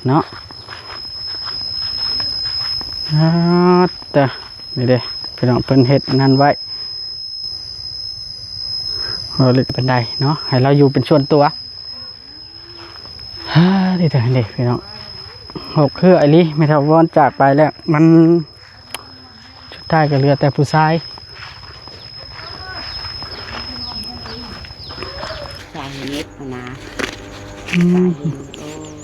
ເນາະ. ອາ ຕະ ນີ້ເດ້ ພີ່ນ້ອງ ເພິ່ນເຮັດນັ້ນໄວ້ ບໍ່ເລິກປານໃດເນາະ ໃຫ້ລາວຢູ່ເປັນສ່ວນຕົວ. ອາ ນີ້ເດີ ນີ້ພີ່ນ້ອງ ຫົກເຮືອອີ່ຫຼີ ແມ່ເຖົ້າວອນຈາກໄປແລ້ວ ມັນ ສຸດທ້າຍກໍເຫຼືອແຕ່ຜູ້ຊາຍ ສາຍເຮັດນະ ອືມ ສາຍເຮັດ ໂອ້ຍ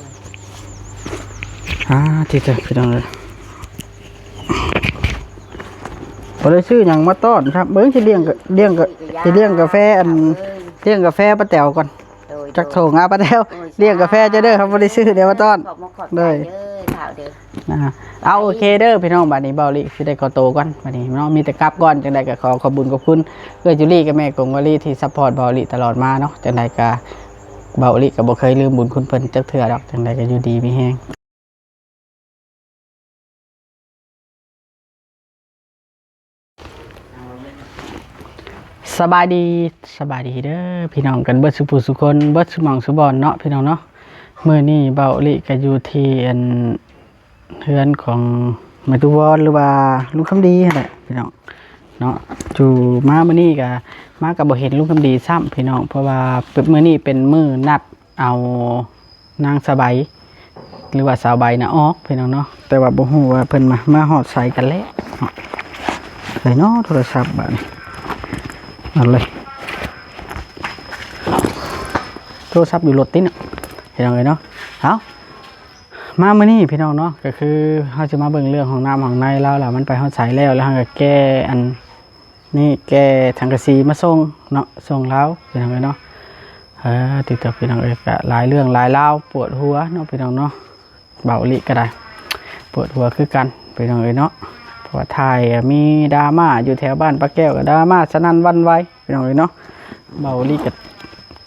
ອາ ຕິດເດີ ພີ່ນ້ອງເອີຍ ບໍ່ໄດ້ຊື້ຫຍັງມາຕ້ອນຊ້ຳ ເບິ່ງຊິລ້ຽງ ລ້ຽງ ຊິລ້ຽງກາແຟ ອັນ ລ້ຽງກາແຟປ້າແຕວກ່ອນ. ໂດຍ ຈັກຖົງ ໂດຍ ອາ ປ້າແຕວ ໂດຍ ລ້ຽງກາແຟເຈົ້າເດີ ເຮົາບໍ່ໄດ້ຊື້ແນວມາຕ້ອນ ຂອບມຸກຂອບໃຈເດີ ເອີ ທ້າວເດີ ອາ ເອົາ ໂອເຄເດີພີ່ນ້ອງ ບາດນີ້ເບົາລີຊິໄດ້ຂໍໂຕກ່ອນ ບາດນີ້ເນາະ ມີແຕ່ກັບກ່ອນ ຈັ່ງໃດກໍຂໍຂອບບຸນຂອບຄຸນເອື້ອຍຈູລີກັບແມ່ກົງວາລີທີ່ຊັບພອດເບົາລີຕະຫຼອດມາເນາະ ຈັ່ງໃດກໍເບົາລີກໍບໍ່ເຄີຍລືມບຸນຄຸນເພິ່ນຈັກເທື່ອດອກ ຈັ່ງໃດກໍຢູ່ດີມີແຮງ. ສະບາຍດີ ສະບາຍດີເດີພີ່ນ້ອງກັນເບິດສູ່ຜູ້ສູ່ຄົນ ເບິດສູ່ໝ່ອງສູ່ບ່ອນເນາະພີ່ນ້ອງເນາະ. ມື້ນີ້ເບົາລີກໍຢູ່ທີ່ອັນເຮືອນຂອງແມ່ຕູ້ວອນ ຫຼືວ່າລຸງຄຳດີຫັ້ນແຫຼະພີ່ນ້ອງເນາະ. ຢູ່ມາມື້ນີ້ກໍ ມາກໍບໍ່ເຫັນລຸງຄຳດີຊ້ຳພີ່ນ້ອງ ເພາະວ່າມື້ນີ້ເປັນມື້ນັດເອົາ ນາງສະໃບ ຫຼືວ່າສາວໃບນະອອກພີ່ນ້ອງເນາະ ແຕ່ວ່າບໍ່ຮູ້ວ່າເພິ່ນມາ ມາຮອດໃສກັນແລ້ວເນາະ. ໃສເນາະໂທລະສັບບາດນີ້ ເອົາເລີຍ ໂທລະສັບຢູ່ລົດຕິເນາະ ພີ່ນ້ອງເອີຍເນາະ. ເອົາ ມາມື້ນີ້ພີ່ນ້ອງເນາະ ກໍຄືເຮົາຊິມາເບິ່ງເລື່ອງຫ້ອງນ້ຳຫ້ອງໃນລາວລະ ມັນໄປຮອດໃສແລ້ວ ແລ້ວເຮົາກໍແກ້ອັນ ນີ້ແກ່ສັງກະສີມາສົ່ງເນາະ ສົ່ງລາວພີ່ນ້ອງເອີຍເນາະ. ເອີ ຕິດຕໍ່ພີ່ນ້ອງເອີຍ ກະຫຼາຍເລື່ອງຫຼາຍລາວ ປວດຫົວເນາະພີ່ນ້ອງເນາະ. ເບົາລີກໍໄດ້ປວດຫົວຄືກັນພີ່ນ້ອງເອີຍເນາະ ເພາະວ່າຖ່າຍມີດຣາມ່າຢູ່ແຖວບ້ານປາແກ້ວ ກໍດຣາມ່າສະນັ້ນຫວັ່ນໄຫວພີ່ນ້ອງເອີຍເນາະ. ເບົາລີກໍ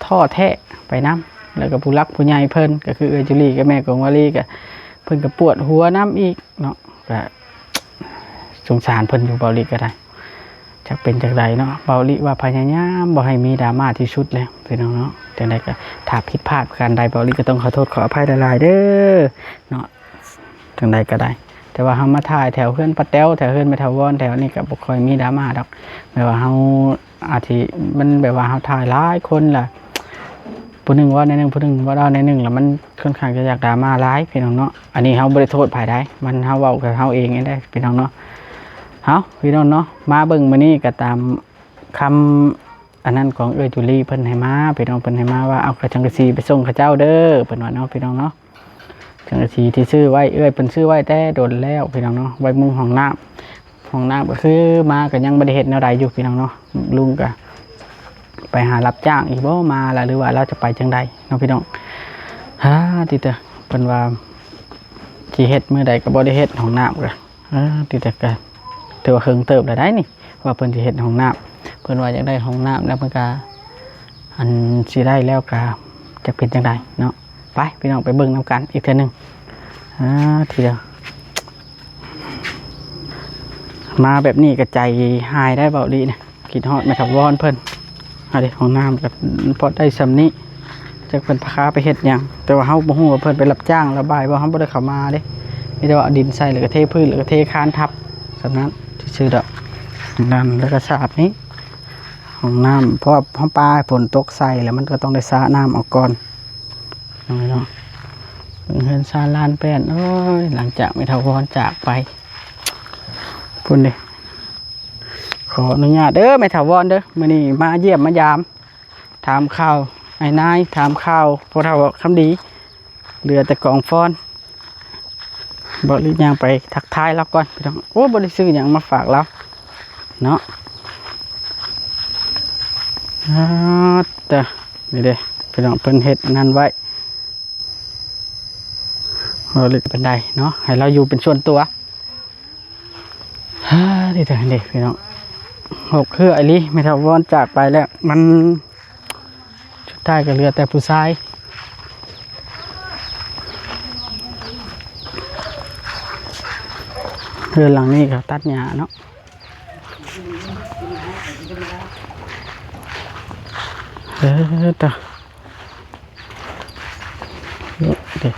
ທໍ້ແທ້ໄປນຳ ແລ້ວກໍຜູ້ຫຼັກຜູ້ໃຫຍ່ເພິ່ນ ກໍຄືເອື້ອຍຈູລີກັບແມ່ກົງວາລີ ກໍເພິ່ນກໍປວດຫົວນຳອີກເນາະ. ກະສົງສານເພິ່ນຢູ່ ເບົາລີກໍໄດ້ ຈັກເປັນຈັ່ງໃດເນາະ. ເບົາລີວ່າພະຍາຍາມບໍ່ໃຫ້ມີດຣາມ່າທີ່ສຸດແລ້ວພີ່ນ້ອງເນາະ. ຈັ່ງໃດກໍຖ້າຜິດພາດປະການໃດ ເບົາລີກໍຕ້ອງຂໍໂທດຂໍອະໄພຫຼາຍໆເດີເນາະ. ຈັ່ງໃດກໍໄດ້ ແຕ່ວ່າເຮົາມາຖ່າຍແຖວເຮືອນປ້າແຕວ ແຖວເຮືອນແມ່ຖາວອນ ແຖວນີ້ກໍບໍ່ຄ່ອຍມີດຣາມ່າດອກ ແບບວ່າເຮົາ ອາດຊິ ມັນແບບວ່າເຮົາຖ່າຍຫຼາຍຄົນລະ ຜູ້ໜຶ່ງເວົ້າແນວໜຶ່ງ ຜູ້ໜຶ່ງເວົ້າແນວໜຶ່ງ ລະມັນຄ່ອນຂ້າງຈະຢາກດຣາມ່າຫຼາຍພີ່ນ້ອງເນາະ. ອັນນີ້ເຮົາບໍ່ໄດ້ໂທດໃຜໃດ ມັນເຮົາເວົ້າກັບເຮົາເອງເອງເດ້ພີ່ນ້ອງເນາະ. ເອົ້າ ພີ່ນ້ອງເນາະ ມາເບິ່ງມື້ນີ້ກໍຕາມຄຳອັນນັ້ນຂອງເອື້ອຍຈູລີເພິ່ນໃຫ້ມາ ພີ່ນ້ອງ ເພິ່ນໃຫ້ມາວ່າ ເອົາກະສັງກະສີໄປສົ່ງເຂົາເຈົ້າເດີ ເພິ່ນວ່າເນາະ ພີ່ນ້ອງເນາະ. ສັງກະສີທີ່ຊື້ໄວ້ ເອື້ອຍເພິ່ນຊື້ໄວ້ແຕ່ດົນແລ້ວພີ່ນ້ອງເນາະ ໄວ້ມຸງຫ້ອງນ້ຳ. ຫ້ອງນ້ຳກໍຄືມາກໍຍັງບໍ່ໄດ້ເຮັດແນວໃດຢູ່ພີ່ນ້ອງເນາະ. ລຸງກໍໄປຫາຮັບຈ້າງອີກບໍ່ມາລະ ຫຼືວ່າລາວຈະໄປຈັ່ງໃດເນາະພີ່ນ້ອງ. ຫາ ຕິເຕີ ເພິ່ນວ່າຊິເຮັດມື້ໃດກໍບໍ່ໄດ້ເຮັດຫ້ອງນ້ຳກໍ ເອີ ຕິເຕີ ກໍຖືວ່າເຄິ່ງເຕີບແລ້ວໄດ໋ນີ້ ວ່າເພິ່ນຊິເຮັດຫ້ອງນ້ຳ. ເພິ່ນວ່າຢາກໄດ້ຫ້ອງນ້ຳແລ້ວ ເພິ່ນກໍ ອັນ ຊິໄດ້ແລ້ວກໍຈັກເປັນຈັ່ງໃດເນາະ. ໄປ ພີ່ນ້ອງ ໄປເບິ່ງນຳກັນອີກເທື່ອໜຶ່ງ. ອາ ທີດຽວ ມາແບບນີ້ກໍໃຈຫາຍໄດ໋ ເບົາລີນະ ຄິດຮອດແມ່ຖາວອນເພິ່ນ. ອັນນີ້ຫ້ອງນ້ຳກໍພໍໄດ້ສ່ຳນີ້ ຈັກເພິ່ນພາໄປເຮັດຫຍັງ ແຕ່ວ່າເຮົາບໍ່ຮູ້ວ່າເພິ່ນໄປຮັບຈ້າງລະບາຍບໍ່ ເຮົາບໍ່ໄດ້ເຂົ້າມາເດ້. ມີແຕ່ວ່າເອົາດິນໃສ່ ແລ້ວກໍເທພື້ນ ແລ້ວກໍເທຄານທັບສ່ຳນັ້ນຊື່ໆດອກ. ນັ້ນ ແລ້ວກໍສາບນີ້ ຫ້ອງນ້ຳ ເພາະວ່າເຮົາປາໃຫ້ຝົນຕົກໃສ່ ແລ້ວມັນກໍຕ້ອງໄດ້ສະນ້ຳອອກກ່ອນເນາະ. ເບິ່ງເຮືອນຊານລານແປ້ນ ໂອ້ຍ ຫຼັງຈາກແມ່ຖາວອນຈາກໄປພຸ້ນເດ້. ຂໍອະນຸຍາດເດີແມ່ຖາວອນເດີ ມື້ນີ້ມາຢ້ຽມມາຢາມ ຖາມຂ່າວອ້າຍນາຍ ຖາມຂ່າວພໍ່ເຖົ້າຄຳດີ ເຫຼືອແຕ່ກອງຟອນ. ເບົາລີຍ່າງໄປທັກທາຍລາວກ່ອນພີ່ນ້ອງ. ໂອ້ ບໍ່ໄດ້ຊື້ຫຍັງມາຝາກລາວເນາະ. ອາ ຕະ ນີ້ເດ້ພີ່ນ້ອງ ເພິ່ນເຮັດນັ້ນໄວ້ ບໍ່ເລິກປານໃດເນາະ ໃຫ້ລາວຢູ່ເປັນສ່ວນຕົວ. ເອີ ນີ້ເດີ ນີ້ພີ່ນ້ອງ ຫົກເຮືອອີ່ຫຼີ ແມ່ຖາວອນຈາກໄປແລ້ວ ມັນສຸດທ້າຍກໍເຫຼືອແຕ່ຜູ້ຊາຍ. ເຮືອນຫຼັງນີ້ກໍຕັດຫຍ້າເນາະ. ເອີ ຕະ ເດ້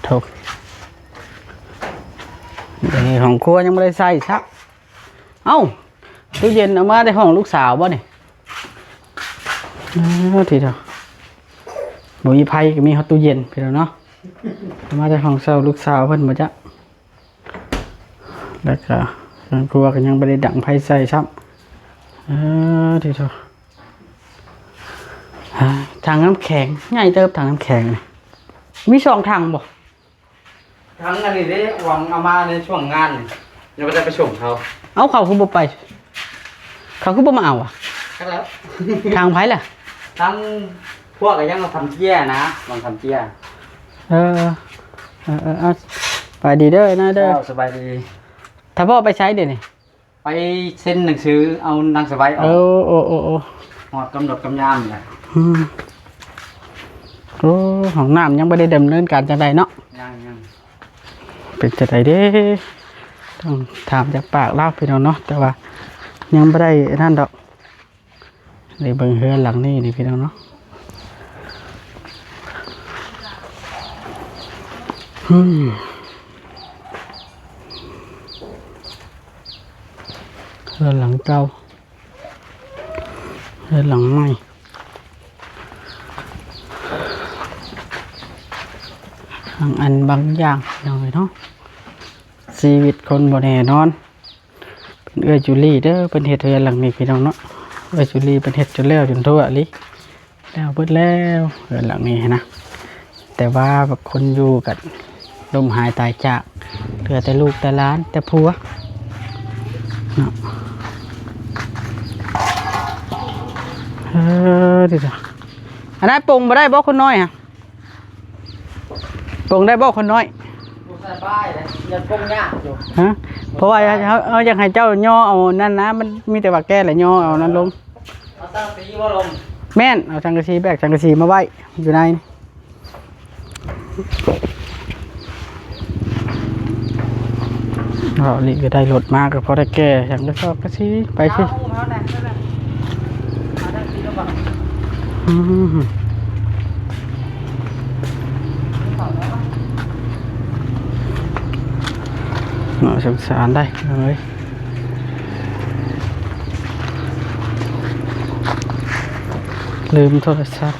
ໂອ້ ເອີ ຫ້ອງຄົວຍັງບໍ່ໄດ້ໃຊ້ຊະ. ເອົ້າ ຕູ້ເຢັນເອົາມາແຕ່ຫ້ອງລູກສາວບໍ່ນີ້? ເອີ ທີເດີ ບໍ່ມີໃຜກໍມີຮອດຕູ້ເຢັນພີ່ນ້ອງເນາະ. ເອົາມາແຕ່ຫ້ອງເຊົ່າລູກສາວເພິ່ນບໍ່ຈັກ. ແລ້ວກໍເຮືອນຄົວກໍຍັງບໍ່ໄດ້ດັງໄຟໃສ່ຊ້ຳ. ເອີ ທີໂທ ຖັງນ້ຳແຂງໃຫຍ່ເຕີບ ຖັງນ້ຳແຂງນີ້ ມີສອງຖັງບໍ່? ຖັງອັນນີ້ເດ້ ຫວັງເອົາມາໃນຊ່ວງງານນີ້ ຍັງບໍ່ໄດ້ໄປສົ່ງເຂົາ. ເອົາ ເຂົາຄືບໍ່ໄປ? ເຂົາຄືບໍ່ມາເອົາອະ? ຈັກແລ້ວ ທາງໃຜລະ? ທາງພວກກໍຍັງທຳເຈ້ຍນະ ຫວັງທຳເຈ້ຍ. ເອີ ເອີ ເອີ ເອົາ ສະບາຍດີເດີນາເດີ. ເຈົ້າ ສະບາຍດີ. ຖ້າພໍ່ໄປໃສດຽວນີ້? ໄປເຊັນໜັງສືເອົານາງສະໄຫວອອກ. ເອີ ໂອ້ ໂອ້ ໂອ້ ຮອດກຳນົດກຳຍາມແລ້ວ. ອືມ ໂອ້ ຫ້ອງນ້ຳຍັງບໍ່ໄດ້ດຳເນີນການຈັ່ງໃດເນາະ? ຍັງ ຍັງ. ເປັນຈັ່ງໃດເດ້ ຕ້ອງຖາມຈາກປາກລາວພີ່ນ້ອງເນາະ ແຕ່ວ່າຍັງບໍ່ໄດ້ອັນນັ້ນດອກ. ໄດ້ເບິ່ງເຮືອນຫຼັງນີ້ນີ້ພີ່ນ້ອງເນາະ. ອືມ ເຮືອນຫຼັງເກົ່າ ເຮືອນຫຼັງໃໝ່ ບາງອັນບາງຢ່າງພີ່ນ້ອງເອີຍເນາະ ຊີວິດຄົນບໍ່ແນ່ນອນ. ເປັນເອື້ອຍຈູລີເດີ ເພິ່ນເຮັດເຮືອນຫຼັງນີ້ພີ່ນ້ອງເນາະ. ເອື້ອຍຈູລີເພິ່ນເຮັດຈົນແລ້ວຈົນທົ່ວອີ່ຫຼີ ແລ້ວເບິດແລ້ວເຮືອນຫຼັງນີ້ນະ. ແຕ່ວ່າຄົນຢູ່ກໍລົ້ມຫາຍຕາຍຈາກ ເຫຼືອແຕ່ລູກແຕ່ຫຼານແຕ່ຜົວເນາະ. ເອີ ຕິດ ອັນນັ້ນປົງບໍ່ໄດ້ບໍ່ຄົນນ້ອຍຫະ? ປົງໄດ້ບໍ່ຄົນນ້ອຍ? ບໍ່ສະບາຍເດ້ ຍັງປົງຍາກຢູ່. ຮະ? ເພາະວ່າເຮົາ ເຮົາຢາກໃຫ້ເຈົ້າຍໍເອົານັ້ນນະ ມັນມີແຕ່ວ່າແກ້ແລະຍໍເອົານັ້ນລົງ. ເອົາສັງກະສີບໍ່ລົງ? ແມ່ນ ເອົາສັງກະສີ ແບກສັງກະສີມາໄວ້ຢູ່ໃນ. ເອົາ ນີ້ກໍໄດ້ລົດມາ ກໍພໍໄດ້ແກ່ຫຍັງ ກໍຊອກກະສີໄປຊິ. ອືມ ໜ້າສົງສານໄດ໋ເອີຍ ລືມໂທລະສັບ.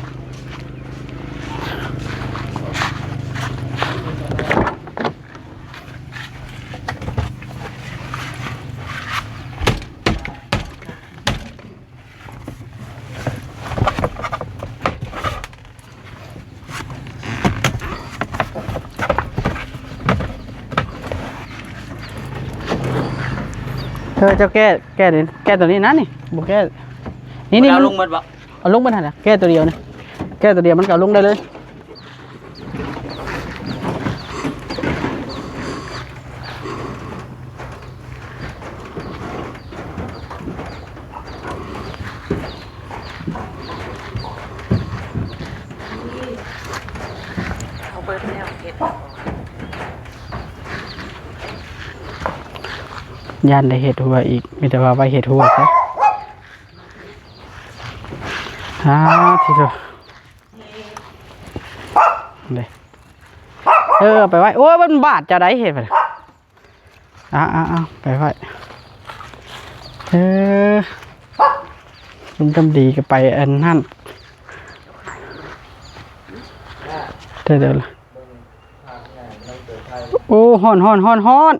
ເອີ ເຈົ້າແກ້ ແກ້ນີ້ ແກ້ຕົວນີ້ນະນີ້ ບໍ່ແກ້ ນີ້ ນີ້ ມັນເອົາລົງໝົດບໍ່? ເອົາລົງເບິດຫັ້ນນະ ແກ້ຕົວດຽວນະ ແກ້ຕົວດຽວມັນກໍເອົາລົງໄດ້ເລີຍ. ເອົາເບິດແລ້ວເຮັດ ຢ້ານໄດ້ເຮັດຫົວອີກ ມີແຕ່ວ່າໄວ້ເຮັດຫົວຊະ. ອາ ທີໂທ ເດ້ ເອີ ເອົາໄປໄວ້. ໂອ້ຍ ມັນບາດຈະໄດ້ເຮັດບັດນີ້. ອາ ອາ ອາ ໄປໄວ້. ເອີ ລຸງຄຳດີກໍໄປອັນນັ້ນ ເດີ ເດີ. ໂອ້ ຮ້ອນ ຮ້ອນ ຮ້ອນ ຮ້ອນ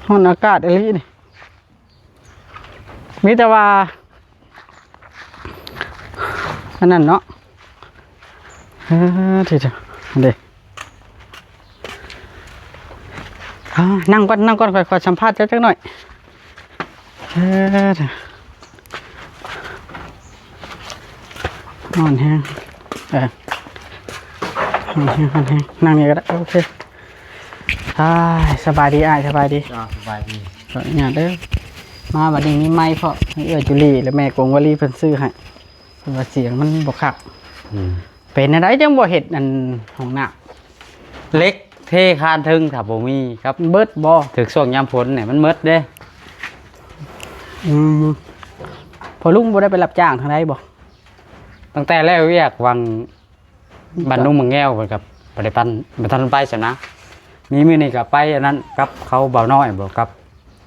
ຮ້ອນ ອາກາດອີ່ຫຼີນີ້. ມີແຕ່ວ່າ ອັນນັ້ນເນາະ. ເອີ ທີ່ເດີ ເດ້ ອ່າ ນັ່ງກ່ອນ ນັ່ງກ່ອນ ຂ້ອຍ ຂ້ອຍສຳພາດເຈົ້າຈັກໜ້ອຍ. ເອີ ຮ້ອນແຮງ ເອີ ຮ້ອນແຮງ ຮ້ອນແຮງ ນັ່ງນີ້ກໍໄດ້ ໂອເຄ. ອ້າຍ ສະບາຍດີອ້າຍ ສະບາຍດີ. ເຈົ້າ ສະບາຍດີ. ຂໍອະນຸຍາດເດີ ມາບັດນີ້ມີໄມເພາະເອື້ອຍຈູລີ ແລະ ແມ່ກົງວາລີເພິ່ນຊື້ໃຫ້ ເພິ່ນວ່າສຽງມັນບໍ່ຄັກ. ອືມ ເປັນແນວໃດຈັ່ງບໍ່ເຮັດອັນຫ້ອງນ້ຳ? ເຫຼັກເທຄານເທິງຖ້າບໍ່ມີຄັບ ເບິດບໍ່? ຖືກຊ່ວງຍາມຝົນນີ້ມັນໝົດເດ້. ອືມ ພໍ່ລຸງບໍ່ໄດ້ໄປຮັບຈ້າງທາງໃດບໍ່? ຕັ້ງແຕ່ແລ້ວວຽກຫວ່າງ ບ້ານໜຸ່ມໝາກແງວ ເພິ່ນກໍບໍ່ໄດ້ປັນ ບໍ່ທັນໄປຊັ້ນນະ. ມີມື້ນີ້ກໍໄປອັນນັ້ນກັບເຂົາ ເບົານ້ອຍບໍ່ກັບ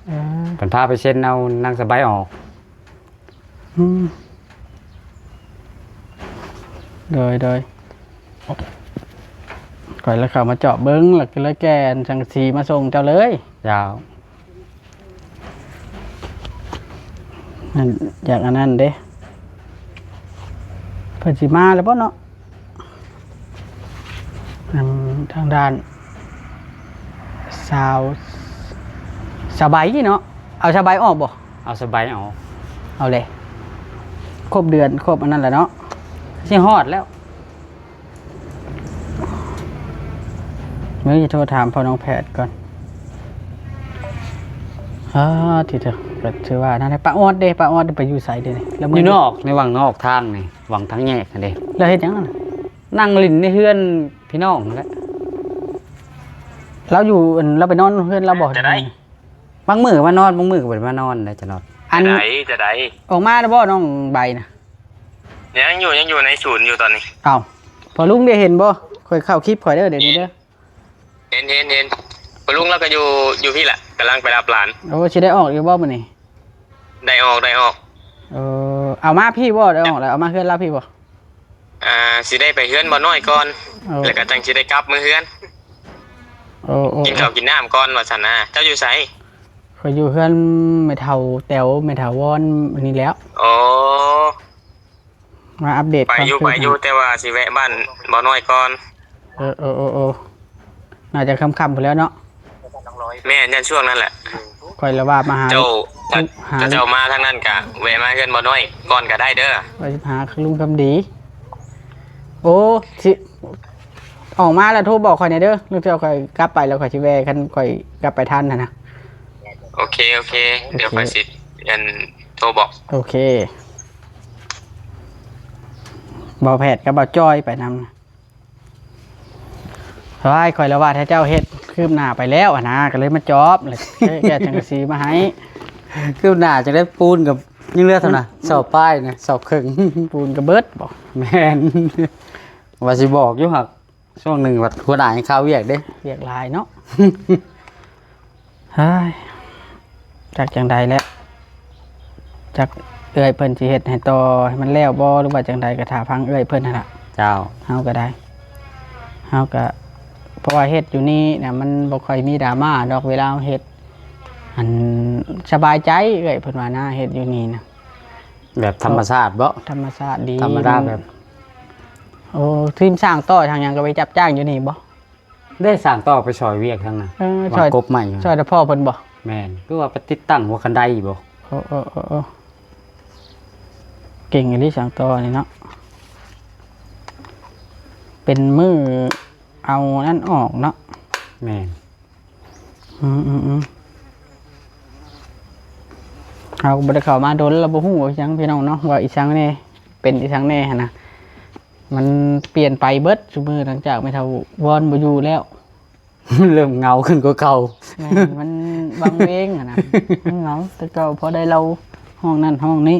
ເອີ ເພິ່ນພາໄປເຊັນເອົານາງສະໃບອອກ. ອືມ ໂດຍ ໂດຍ ຂ້ອຍລະເຂົ້າມາເຈາະເບິ່ງ ລະກໍເລີຍແກ່ສັງກະສີມາສົ່ງເຈົ້າເລີຍ. ເຈົ້າ. ອັນ ຢາກອັນນັ້ນເດ້ ເພິ່ນຊິມາແລ້ວບໍ່ເນາະ? ອັນທາງດ້ານສາວ ສະໃບເນາະ ເອົາສະໃບອອກບໍ່? ເອົາສະໃບອອກ. ເອົາເລີຍ ຄົບເດືອນ ຄົບອັນນັ້ນແຫຼະເນາະ ຊິຮອດແລ້ວ. ເບິ່ງ ຊິໂທຖາມພໍ່ນ້ອງແພດກ່ອນ. ອາ ທີ່ເດີ ກໍຖືວ່ານັ້ນແຫຼະ. ປ້າອອດເດ້ ປ້າອອດໄປຢູ່ໃສເດນີ້? ລະ ຢູ່ນອກ ໃນຫວ່າງນອກທາງນີ້ ຫວ່າງທາງແຍກຫັ້ນເດ້. ລະເຮັດຫຍັງຫັ້ນ? ນັ່ງຫຼິ້ນໃນເຮືອນພີ່ນ້ອງຫັ້ນແຫຼະ. ລາວຢູ່ ອັນ ລາວໄປນອນເຮືອນລາວບໍ່? ຈະໄດ້ ບາງມື້ມານອນ ບາງມື້ກໍບໍ່ໄດ້ມານອນໄດ໋ ຈະນອດ. ອັນ ຈະໄດ້ ຈະໄດ້ ອອກມາແລ້ວບໍ່ນ້ອງໃບນະ? ຍັງຢູ່ ຍັງຢູ່ໃນສູນຢູ່ຕອນນີ້. ເອົ້າ ພໍ່ລຸງໄດ້ເຫັນບໍ່? ຂ້ອຍເຂົ້າຄລິບຂ້ອຍເດີ ດຽວນີ້ເດີ. ເຫັນ ເຫັນ ເຫັນ ພໍ່ລຸງລາວກໍຢູ່ ຢູ່ພີ້ລະ ກຳລັງໄປຮັບຫຼານ. ໂອ້ ຊິໄດ້ອອກຢູ່ບໍ່ມື້ນີ້? ໄດ້ອອກ ໄດ້ອອກ. ເອີ ເອົາມາພີ້ບໍ່? ໄດ້ອອກແລ້ວ ເອົາມາເຮືອນລາວພີ້ບໍ່? ອ່າ ຊິໄດ້ໄປເຮືອນບໍ່ນ້ອຍກ່ອນ ເອີ ແລ້ວກໍຈັ່ງຊິໄດ້ກັບເມືອເຮືອນ. ໂອ້ ໂອ້ ກິນເຂົ້າກິນນ້ຳກ່ອນວ່າຊັ້ນນະ. ເຈົ້າຢູ່ໃສ? ຂ້ອຍຢູ່ເຮືອນແມ່ເຖົ້າແຕ໋ວ ແມ່ຖາວອນນີ້ແຫຼ້ວ. ໂອ້ ມາອັບເດດ ໄປຢູ່ ໄປຢູ່ ແຕ່ວ່າຊິແວະບ້ານບໍ່ນ້ອຍກ່ອນ. ເອີ ເອີ ເອີ ເອີ ໜ້າຈະຄ່ຳໆພຸ້ນແລ້ວເນາະ. ແມ່ນ ຢ້ານຊ່ວງນັ້ນແຫຼະ. ຂ້ອຍລະວ່າມາຫາ ເຈົ້າ ຫາ ເຈົ້າມາທາງນັ້ນກະແວະມາເຮືອນບໍ່ນ້ອຍກ່ອນກະໄດ້ເດີ. ວ່າຊິຫາລຸງຄຳດີ. ໂອ້ ຊິ ອອກມາແລ້ວໂທບອກຂ້ອຍແດ່ເດີ ລາງເທື່ອຂ້ອຍກັບໄປແລ້ວຂ້ອຍຊິແວ່ ຄັນຂ້ອຍກັບໄປທັນຫັ້ນນະ. ໂອເຄ ໂອເຄ ໂອເຄ ດຽວຂ້ອຍຊິ ອັນ ໂທບອກ. ໂອເຄ ບ່າວແພດກັບບ່າວຈ້ອຍໄປນຳ. ໂອ້ຍ ຂ້ອຍລະວ່າຖ້າເຈົ້າເຮັດຄືບໜ້າໄປແລ້ວຫັ້ນນະ ກໍເລີຍມາຈອບ ແລ້ວແກ້ສັງກະສີມາໃຫ້. ຄືບໜ້າຈັ່ງໄດ້ ປູນກັບຍັງເຫຼືອເທົ່ານະ ອືມ ສອບປາຍນະ ສອບເຄິ່ງ ປູນກໍເບິດບໍ? ແມ່ນ ວ່າຊິບອກຢູ່ ຫາກຊ່ວງໜຶ່ງວ່າຫົວໜ້າຍັງຄາວຽກເດ້ ວຽກຫຼາຍເນາະ. ເຮີ້ຍ ຈັກຈັ່ງໃດແຫຼະ ຈັກເອື້ອຍເພິ່ນຊິເຮັດໃຫ້ຕໍ່ໃຫ້ມັນແລ້ວບໍ່ ຫຼືວ່າຈັ່ງໃດ ກໍຖ້າຟັງເອື້ອຍເພິ່ນຫັ້ນລະ. ເຈົ້າ. ເຮົາກໍໄດ້ ເຮົາກໍ ເພາະວ່າເຮັດຢູ່ນີ້ນະ ມັນບໍ່ຄ່ອຍມີດຣາມາດອກ ເວລາເຮົາເຮັດ ອັນ ສະບາຍໃຈ ເອື້ອຍເພິ່ນວ່ານະ ເຮັດຢູ່ນີ້ນະ. ແບບທຳມະຊາດບໍ? ທຳມະຊາດດີ ທຳມະດາແບບ. ໂອ້ ທີມສ້າງຕໍ່ທາງຫຍັງກໍໄປຈັບຈ້າງຢູ່ນີ້ບໍ? ໄດ້ສ້າງຕໍ່ໄປຊ່ອຍວຽກທາງນັ້ນ ເອີ ຊ່ອຍ ວາງກົບໄມ້ຢູ່ ຊ່ອຍແຕ່ພໍ່ເພິ່ນບໍ? ແມ່ນ ຄືວ່າໄປຕິດຕັ້ງຫົວຄັນໄດບໍ? ເອີ ເອີ ເອີ ເອີ ເກັ່ງອີ່ຫຼີສ້າງຕໍ່ນີ້ເນາະ ເປັນມື້ເອົານັ້ນອອກເນາະ. ແມ່ນ ອືມໆໆ ເຮົາກໍບໍ່ໄດ້ເຂົ້າມາດົນ ລະບໍ່ຮູ້ວ່າອີ່ຫຍັງພີ່ນ້ອງເນາະ ວ່າອີ່ຫຍັງແດ່ ເປັນອີ່ຫຍັງແດ່ຫັ້ນນະ. ມັນປ່ຽນໄປເບິດຊຸມື້ ຫຼັງຈາກແມ່ເຖົ້າວອນບໍ່ຢູ່ແລ້ວ ເລີ່ມເຫງົາຂຶ້ນກວ່າເກົ່າ. ແມ່ນ ມັນວັງເວງຫັ້ນນະ ມັນເຫງົາ ແຕ່ເກົ່າພໍໄດ້ເລົ່າຫ້ອງນັ້ນຫ້ອງນີ້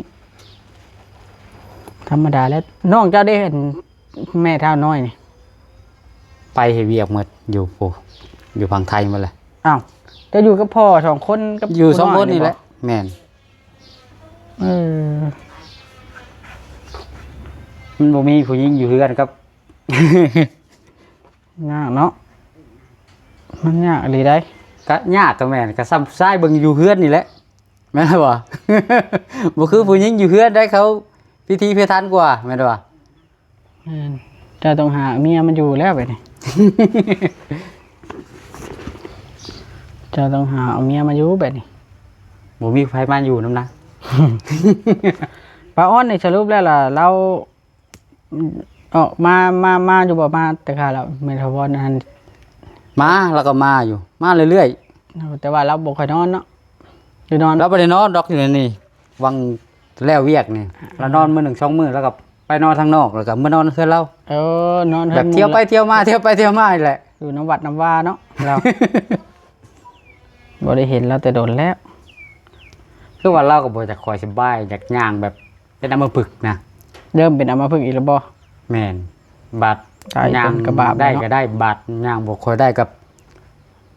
ທຳມະດາແຫຼະ. ນ້ອງເຈົ້າເດ້ ອັນ ແມ່ທ້າວນ້ອຍນີ້? ໄປເຮັດວຽກໝົດ ຢູ່ພຸ້ນ ຢູ່ຝັ່ງໄທໝົດແຫຼະ. ອ້າວ ເຈົ້າຢູ່ກັບພໍ່ສອງຄົນ ກັບ ຢູ່ສອງຄົນນີ້ແຫຼະ. ແມ່ນ ເອີ ມັນບໍ່ມີຜູ້ຍິງຢູ່ເຮືອນກັບ ຍາກເນາະ ມັນຍາກອີ່ຫຼີໃດ໋. ກະຍາກກະແມ່ນ ກະສ່ຳຊາຍເບິ່ງຢູ່ເຮືອນນີ້ແຫຼະ ແມ່ນບໍ່? ບໍ່ຄືຜູ້ຍິງຢູ່ເຮືອນໃດ໋ ເຂົາພິຖີພິຖັນກວ່າ ແມ່ນບໍ່? ແມ່ນ ເຈົ້າຕ້ອງຫາເມຍມາຢູ່ແລ້ວບາດນີ້ ເຈົ້າຕ້ອງຫາເອົາເມຍມາຢູ່ບາດນີ້ ບໍ່ມີໃຜມາຢູ່ນຳນະ. ປ້າອອນນີ້ສະຫຼຸບແລ້ວລະ ລາວອອກມາ ມາ ມາຢູ່ບໍ່? ມາແຕ່ຄາວລາວ ແມ່ນຖາວອນຫັ້ນ ມາ ລາວກໍມາຢູ່ ມາເລື້ອຍໆ ແຕ່ວ່າລາວບໍ່ຄ່ອຍນອນເນາະ ຢູ່ນອນ ລາວບໍ່ໄດ້ນອນດອກ ຢູ່ໃນນີ້ ຫວ່າງ ແລ້ວວຽກນີ້ ລາວນອນມື້ໜຶ່ງສອງມື້ ລາວກໍໄປນອນທາງນອກ ແລ້ວກໍມານອນເຮືອນລາວ. ເອີ ນອນເຮືອນ ແບບທ່ຽວໄປທ່ຽວມາ ທ່ຽວໄປທ່ຽວມານີ້ແຫຼະ ຢູ່ນຳວັດນຳວາເນາະ ລາວ ບໍ່ໄດ້ເຫັນລາວແຕ່ດົນແລ້ວ. ຄືວ່າລາວກໍບໍ່ຢາກຄ່ອຍສະບາຍ ຢາກຍ່າງແບບເປັນອຳມະພຶກນະ. ເລີ່ມເປັນອຳມະພຶກອີກແລ້ວບໍ່? ແມ່ນ ບາດ ຕາຍ ຍ່າງ ເປັນກະບາບ ໄດ້ ເນາະ ກະໄດ້ບາດ ຍ່າງບໍ່ຄ່ອຍໄດ້ກະ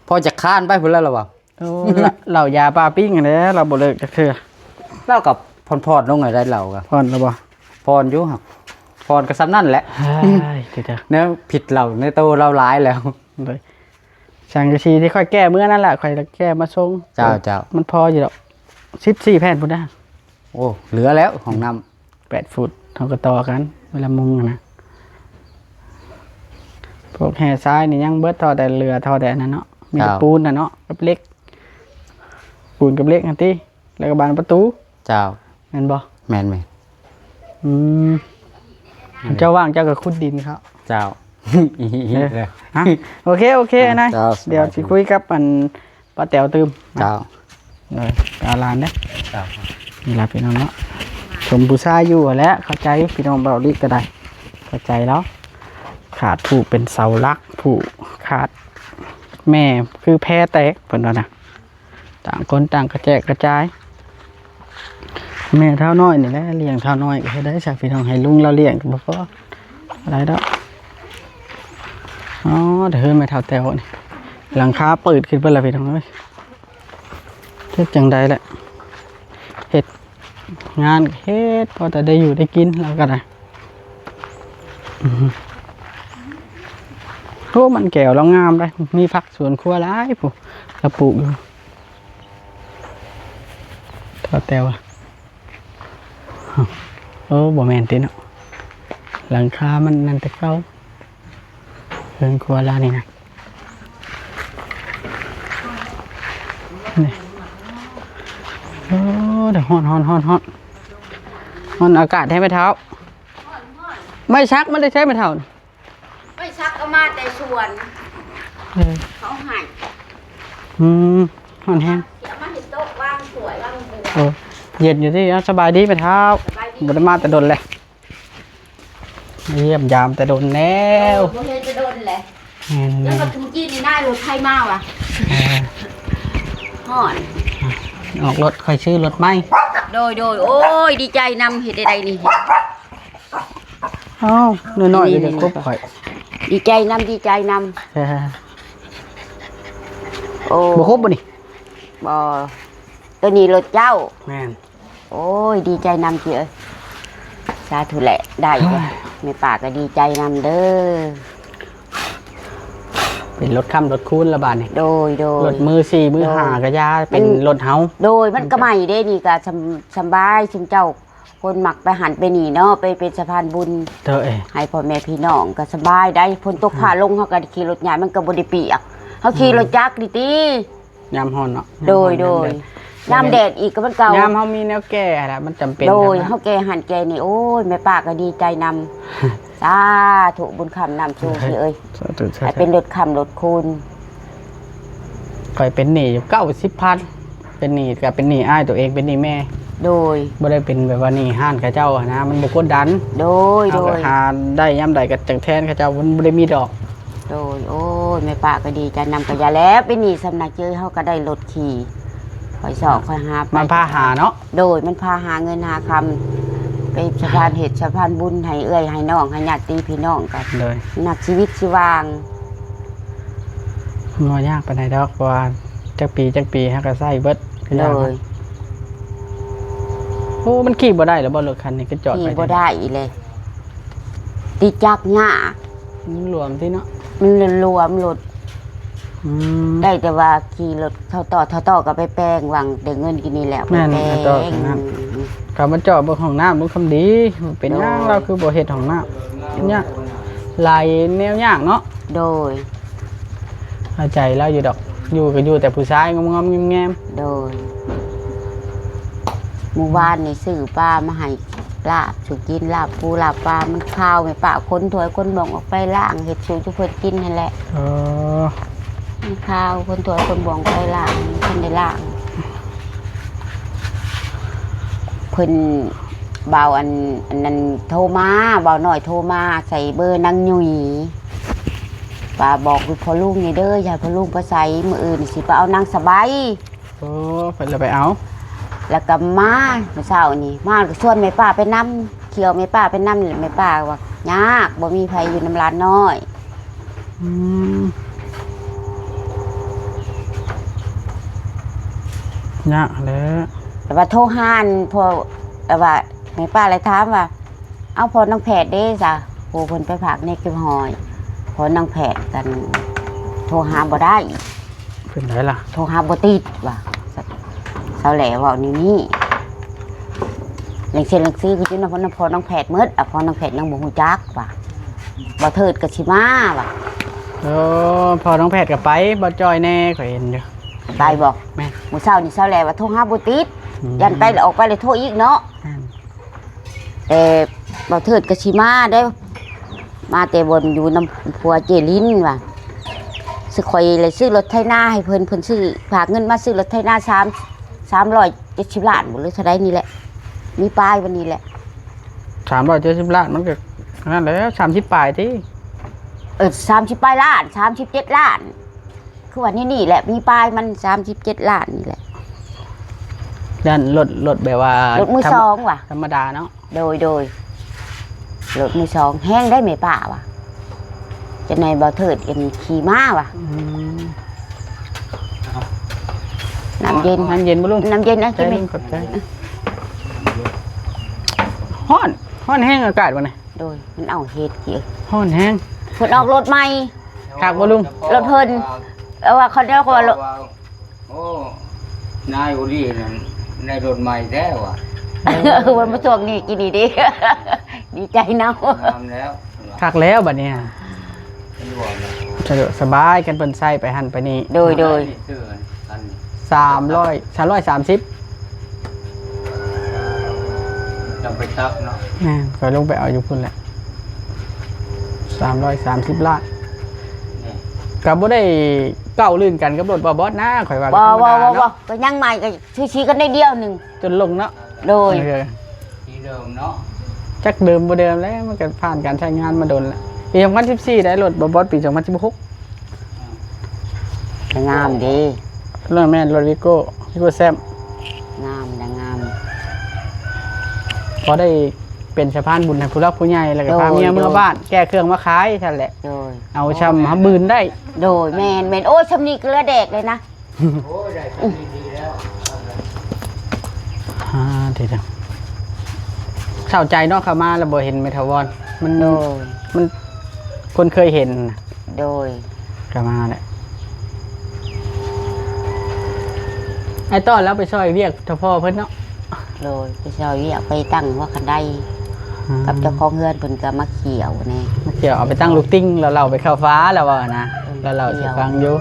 ພໍຈະຄານໄປພຸ້ນແລ້ວລະວ່າ. ໂອ້ ເຫຼົ້າຢາປາປີ້ງຫັ້ນແຫຼະ ລາວບໍ່ເລີກຈັກເທື່ອ. ລາວກະຜ່ອນໆລົງໃຫ້ໄດ້ ລາວກະ ຜ່ອນແລ້ວບໍ່? ຜ່ອນຢູ່ ຜ່ອນກະສ່ຳນັ້ນແຫຼະ. ເອີຍ ແນວຜິດເຫຼົ້າໃນໂຕລາວຫຼາຍແລ້ວ. ໂດຍ ສັງກະສີທີ່ຂ້ອຍແກ້ເມື່ອນັ້ນລະ ຂ້ອຍແກ້ມາສົ່ງ. ເຈົ້າ ເຈົ້າ ມັນພໍຢູ່ດອກ ສິບສີ່ແຜ່ນພຸ້ນນະ. ໂອ້ ເຫຼືອແລ້ວ ຫ້ອງນ້ຳ ແປດຟຸດ ເຮົາກະຕໍ່ກັນເວລາມຸງຫັ້ນນະ. ພວກແຮ່ຊາຍນີ້ຍັງເບິດ ທໍ່ແຕ່ເຫຼືອ ທໍ່ແຕ່ອັນນັ້ນເນາະ ມີແຕ່ ເຈົ້າ ປູນນະເນາະ ກັບເຫຼັກ ປູນກັບເຫຼັກຫັ້ນຕິ ແລ້ວກະບານປະຕູ. ເຈົ້າ ແມ່ນບໍ່? ແມ່ນໆ. ອືມ ເຈົ້າວ່າງເຈົ້າກະຂຸດດິນເຂົາ. ເຈົ້າ ເອີ ຮະ ໂອເຄ ໂອເຄ ອ່າ ນາຍ ເຈົ້າ ດຽວຊິຄຸຍກັບອັນ ປ້າແຕວຕື່ມ. ເຈົ້າ ໂດຍ ໄປເອົາຫຼານເດີ. ເຈົ້າ ນີ້ລະພີ່ນ້ອງເນາະ ຊົມຜູ້ຊາຍຢູ່ຫັ້ນແຫຼະ ເຂົ້າໃຈພີ່ນ້ອງເບົາລີກະໄດ້ ເຂົ້າໃຈລາວ ຂາດຜູ້ເປັນເສົາຫຼັກ ຜູ້ຂາດແມ່ຄືແພແຕກ ເພິ່ນວ່ານະ ຕ່າງຄົນຕ່າງກະແຈກກະຈາຍ. ແມ່ທ້າວນ້ອຍນີ້ແຫຼະລ້ຽງທ້າວນ້ອຍ ກະເຮັດໄດ້ຊະພີ່ນ້ອງ ໃຫ້ລຸງລາວລ້ຽງກະບໍ່ພໍ ບໍ່ໄດ້ດອກ. ອໍ ເຮືອນແມ່ທ້າວແຕວນີ້ ຫຼັງຄາເປີດຂຶ້ນເບິດລະພີ່ນ້ອງເອີຍ ເຮັດຈັ່ງໃດແຫຼະ ເຮັດງານກະເຮັດ ພໍແຕ່ໄດ້ຢູ່ໄດ້ກິນລາວກະໄດ້. ອືມ ໂອ້ ມັນແກ້ວລາວງາມໄດ໋ ມີຜັກສວນຄົວຫຼາຍພຸ້ນ ລາວປູກຢູ່. ພໍແຕ່ວ່າ ໂອ້ ບໍ່ແມ່ນຕິເນາະ ຫຼັງຄາມັນນັ້ນແຕ່ເກົ່າ ເຮືອນຄົວລາວນີ້ນະ ນີ້. ໂອ້ ດຽວ ຮ້ອນ ຮ້ອນ ຮ້ອນ ຮ້ອນ ຮ້ອນ ອາກາດແທ້ແມ່ເຖົ້າ. ໄມ້ສັກມັນໄດ້ໃຊ້ແມ່ເຖົ້າ? ໄມ້ສັກເອົາມາແຕ່ສວນ ເອີ ເຂົາໃຫ້. ອືມ ຮ້ອນແຮງ ຊິເອົາມາເຮັດໂຕະວາງຖ້ວຍວາງໝູ່. ເອີ ເຢັນຢູ່ຕິ. ເອົາ ສະບາຍດີແມ່ເຖົ້າ. ສະບາຍດີ. ບໍ່ໄດ້ມາແຕ່ດົນແລ້ວ ມາຢ້ຽມຢາມແຕ່ດົນແລ້ວ. ເອີ ບໍ່ເຫັນແຕ່ດົນແຫຼະ. ແມ່ນໆ ແລ້ວກໍທຸງຈີນນີ້ນາຍລົດໃຜມາວະ? ເອີ ຮ້ອນ ອອກລົດ ຂ້ອຍຊື້ລົດໃໝ່. ໂດຍໆ ໂອ້ຍ ດີໃຈນຳ. ເຮັດໄດ້ໃດນີ້? ອ້າວ ນ້ອຍໆ ນີ້ ນີ້ ນີ້ ນີ້ ຄົບຂ້ອຍ ດີໃຈນຳ ດີໃຈນຳ. ເອີ ໂອ້ ບໍ່ຄົບບໍ່ນີ້? ບໍ່ ໂຕນີ້ລົດເຈົ້າ. ແມ່ນ. ໂອ້ຍ ດີໃຈນຳຕິເອີຍ. ສາທຸແຫຼະ ໄດ້ຢູ່. ແມ່ປ້າກໍດີໃຈນຳເດີ. ເປັນລົດຄ້ຳລົດຄູນລະບາດນີ້. ໂດຍໆ ລົດມືສີ່ມືຫ້າກໍຢ່າ ເປັນລົດເຮົາ. ໂດຍ ມັນກໍໃໝ່ເດ້ນີ້ ກໍສຳ ສຳບາຍ ຊຸມເຈົ້າຄົນມັກໄປຫັ້ນໄປນີ້ເນາະ ໄປເປັນສະພານບຸນ ໂດຍ ໃຫ້ພໍ່ແມ່ພີ່ນ້ອງກໍສະບາຍໄດ໋. ຝົນຕົກ ອືມ ຟ້າລົງ ເຮົາກໍໄດ້ຂີ່ລົດຍ່າງ ມັນກໍບໍ່ໄດ້ປຽກ ເຮົາຂີ່ ອືມ ລົດຈັກນີ້ຕິ. ຍາມຮ້ອນເນາະ. ໂດຍໆ ຍາມຮ້ອນ ຍາມແດດ ຍາມແດດອີກກໍມັນກໍ ຍາມເຮົາມີແນວແກ້ຫັ້ນລະ ມັນຈຳເປັນ. ໂດຍ ເຮົາແກ້ຫັ້ນແກ້ນີ້ ໂອ້ຍ ແມ່ປ້າກໍດີໃຈນຳ. ສາທຸ ບຸນຄຳນຳສູ່ ເອີຍ ພີ່ເອີຍ. ສາທຸ ສາທຸ ໃຫ້ເປັນລົດຄ້ຳລົດຄູນ. ຂ້ອຍເປັນໜີ້ຢູ່ເກົ້າສິບພັນ ເປັນໜີ້ກໍເປັນໜີ້ອ້າຍຕົວເອງ ເປັນໜີ້ແມ່. ໂດຍ ບໍ່ໄດ້ເປັນແບບວ່າໜີ້ຮ້ານເຂົາເຈົ້າຫັ້ນນະ ມັນບໍ່ກົດດັນ. ໂດຍໆ ເຮົາກໍຫາໄດ້ຍາມໃດກໍຈັກແທນເຂົາເຈົ້າ ມັນບໍ່ໄດ້ມີດອກ. ໂດຍ ໂອ້ຍ ແມ່ປ້າກໍດີໃຈນຳ ກໍຢ່າແລ້ວ ເປັນໜີ້ສ່ຳນະເຈີຍ ເຮົາກໍໄດ້ລົດຂີ່ ຄ່ອຍຊອກຄ່ອຍຫາໄປ ມັນພາຫາເນາະ. ໂດຍ ມັນພາຫາເງິນຫາຄຳ ໄປສະພານເຮັດສະພານບຸນໃຫ້ເອື້ອຍໃຫ້ນ້ອງ ໃຫ້ຍາດຕິພີ່ນ້ອງກັນ. ໂດຍ ນັກຊີວິດຊີວາງ. ບໍ່ຍາກປານໃດດອກ ເພາະວ່າຈັກປີຈັກປີເຮົາກໍໃຊ້ເບິດ. ໂດຍ ໂອ້ ມັນຂີ່ບໍ່ໄດ້ແລ້ວບໍ່ ລົດຄັນນີ້? ຄືຈອດໄວ້ ຂີ່ບໍ່ໄດ້ອີກເລີຍ ຕິດຈັກຍາກ. ມັນຫຼວມຕິເນາະ ມັນຫຼວມລົດ. ອືມ ໄດ້ແຕ່ວ່າຂີ່ລົດເຂົ້າຕໍ່ ເຂົ້າຕໍ່ກໍໄປແປງ ຫວັງໄດ້ເງິນກິນນີ້ແຫຼະ. ແມ່ນ ໄປແປງ ເຂົ້າຕໍ່ນັ້ນ ອືມ ເຂົ້າມາເຈາະເບິ່ງຫ້ອງນ້ຳລຸງຄຳດີ ເປັນຫຍັງ ໂດຍ ລາວຄືບໍ່ເຮັດຫ້ອງນ້ຳ? ຍາກ ຫຼາຍແນວຍາກເນາະ. ໂດຍ ເຂົ້າໃຈລາວຢູ່ດອກ ຢູ່ກໍຢູ່ແຕ່ຜູ້ຊາຍງອມໆແງມໆ. ໂດຍ ມື້ວານນີ້ຊື້ປາມາໃຫ້ລາບສູ່ກິນ ລາບປູລາບປາ ມັນຄາວ ແມ່ປ້າຂົນຖ້ວຍຂົນບ່ອງອອກໄປລ້າງ ເຮັດສູ່ຈຸເພິ່ນກິນຫັ້ນແຫຼະ. ເອີ ມັນຄາວ ຂົນຖ້ວຍຂົນບ່ອງໄປລ້າງ ມັນທັນໄດ້ລ້າງ. ເພິ່ນ ບ່າວອັນ ອັນນັ້ນໂທມາ ບ່າວນ້ອຍໂທມາໃສ່ເບີນາງຫຍຸຍ ວ່າບອກພໍ່ລຸງນີ້ເດີ ຢ່າໃຫ້ພໍ່ລຸງໄປໃສ ມື້ອື່ນຊິໄປເອົານາງສະໃບ. ໂອ້ ເພິ່ນລະໄປເອົາ ແລ້ວກໍມາມື້ເຊົ້ານີ້ ມາກໍຊວນແມ່ປ້າໄປນຳ ທ່ຽວແມ່ປ້າໄປນຳ ແມ່ປ້າວ່າຍາກ ບໍ່ມີໃຜຢູ່ນຳຫຼານນ້ອຍ. ອືມ ຍາກແຫຼະ ແຕ່ວ່າໂທຫາ ພໍ່ ແຕ່ວ່າແມ່ປ້າເລີຍຖາມວ່າ ເອົາ ພໍ່ນ້ອງແພດເດ້ຊະ ຜູ້ເພິ່ນໄປຝາກເນັກເກັບຫອຍ ພໍ່ນ້ອງແພດກັນໂທຫາບໍ່ໄດ້. ເປັນໃດລະ? ໂທຫາບໍ່ຕິດວ່າ ຊາວແຫຼເວົ້າແນວນີ້. ເລື່ອງເຊັນເລື່ອງຊື້ກໍຢູ່ນຳ ນຳພໍ່ນ້ອງແພດໝົດ ອະ ພໍ່ນ້ອງແພດຍັງບໍ່ຮູ້ຈັກວ່າ ບ່າວເທີດກໍຊິມາວ່າ. ເອີ ພໍ່ນ້ອງແພດກໍໄປ ບ່າວຈ່ອຍແດ່ ຂ້ອຍເຫັນຢູ່. ໄປບໍ່? ແມ່ນ ມື້ເຊົ້ານີ້ຊາວແຫຼວ່າໂທຫາບໍ່ຕິດ ອືມ ຢ້ານໄປແລ້ວອອກໄປແລ້ວໂທອີກເນາະ. ແມ່ນ ແຕ່ບ່າວເທີດກໍຊິມາເດ້ ມາແຕ່ບ່ອນຢູ່ນຳຜົວເຈລິນວ່າ ຊິຂ້ອຍແຫຼະຊື້ລົດໄຖນາໃຫ້ເພິ່ນ ເພິ່ນຊື້ ຝາກເງິນມາຊື້ລົດໄຖນາ ສາມ ສາມຮ້ອຍເຈັດສິບລ້ານບໍ່ ຫຼືເທົ່າໃດນີ້ແຫຼະ ມີປາຍວັນນີ້ແຫຼະ. ສາມຮ້ອຍເຈັດສິບລ້ານ ມັນກໍນັ້ນແຫຼະ ສາມສິບປາຍຕິ. ເອີ ສາມສິບປາຍລ້ານ ສາມສິບເຈັດລ້ານ ຄືວ່ານີ້ ນີ້ແຫຼະ ມີປາຍມັນ ສາມສິບເຈັດລ້ານນີ້ແຫຼະ. ຢ້ານລົດ ລົດແບບວ່າ ລົດມືສອງວ່າ ທຳມະດາເນາະ. ໂດຍ ໂດຍ ລົດມືສອງແຮງໄດ໋ແມ່ປ້າວ່າ ຈະໃນບ່າວເທີດເອັນຂີ່ມາວ່າ. ອືມ ນ້ຳເຢັນ ນ້ຳເຢັນບໍ່ລຸງ? ນ້ຳເຢັນ ໃຈລຸງ ຂອບໃຈ. ຮ້ອນ ຮ້ອນແຮງອາກາດມື້ນີ້. ໂດຍ ມັນເອົາເຮັດ ຮ້ອນແຮງ ເພິ່ນອອກລົດໃໝ່. ຄັກບໍ່ລຸງ? ລົດເພິ່ນ ເອີ ວ່າເຂົາເຈົ້າວ່າ ໂອ້ ນາຍໂອລີນັ້ນໄດ້ລົດໃໝ່ແທ້ວ່າ. ເອີ ວັນມາຊ່ວງນີ້ກິນນີ້ເດ້ ດີໃຈນຳ. ງາມແລ້ວ ຄັກແລ້ວບັດນີ້ ສະດວກສະບາຍ ຄັນເພິ່ນໃຊ້ໄປຫັ້ນໄປນີ້. ໂດຍ ໂດຍ ສາມຮ້ອຍ ສາມຮ້ອຍສາມສິບ ຈຳໄປຕັກເນາະ. ແມ່ນ ຂ້ອຍລົງໄປເອົາຢູ່ພຸ້ນແຫຼະ ສາມຮ້ອຍສາມສິບລ້ານ. ກໍບໍ່ໄດ້ກ້າວລື່ນກັນກັບລົດບ່າວບອດນະ ຂ້ອຍວ່າ. ບໍ່ ບໍ່ ບໍ່ ບໍ່ ກໍຍັງໃໝ່ ກໍຊື່ໆກັນໄດ້ດຽວໜຶ່ງ ຈົນລົງເນາະ. ໂດຍ ເອີ ສີເດີມເນາະ ຈັກເດີມບໍ່ເດີມແລ້ວ ມັນກໍຜ່ານການໃຊ້ງານມາດົນແລ້ວ. ປີສອງພັນສິບສີ່ໄດ້ລົດບ່າວບອດ ປີສອງພັນສິບຫົກ ກໍງາມເດ້. ແມ່ນ ລົດວີໂກ້ ວີໂກ້ແຊມ ງາມນະ ງາມ. ພໍໄດ້ເປັນສະພານບຸນໃຫ້ຜູ້ຫຼັກຜູ້ໃຫຍ່ ແລ້ວກໍພາເມຍເມືອບ້ານ ແກ້ເຄື່ອງມາຂາຍຊັ້ນແຫຼະ. ໂດຍ ເອົາຊ່ຳຫາບືນໄດ້. ໂດຍ ແມ່ນໆ ໂອ້ຍ ຊ່ຳນີ້ເກືອແດກເລີຍນະ. ໂອ້ຍ ໄດ້ກໍດີແລ້ວ. ອ່າ ເຈົ້າ ເສົ້າໃຈເນາະ ເຂົ້າມາແລ້ວບໍ່ເຫັນແມ່ຖາວອນ ມັນ ໂດຍ ມັນ ຄົນເຄີຍເຫັນນະ. ໂດຍ ກໍມາແຫຼະ ອ້າຍຕ້ອນລາວໄປຊ່ອຍວຽກເຖົ້າພໍ່ເພິ່ນເນາະ. ໂດຍ ໄປຊ່ອຍວຽກ ໄປຕັ້ງຫົວຄັນໄດ ອືມ ກັບເຈົ້າຂອງເຮືອນເພິ່ນກໍມາຂ້ຽວແດ່ ມາຂ້ຽວ ເອົາໄປຕັ້ງລູກຕິ່ງ ລາວເລົ່າໄປເຂົ້າຟ້າ ລາວເວົ້ານະ ເອີ ລາວເລົ່າສູ່ຟັງຢູ່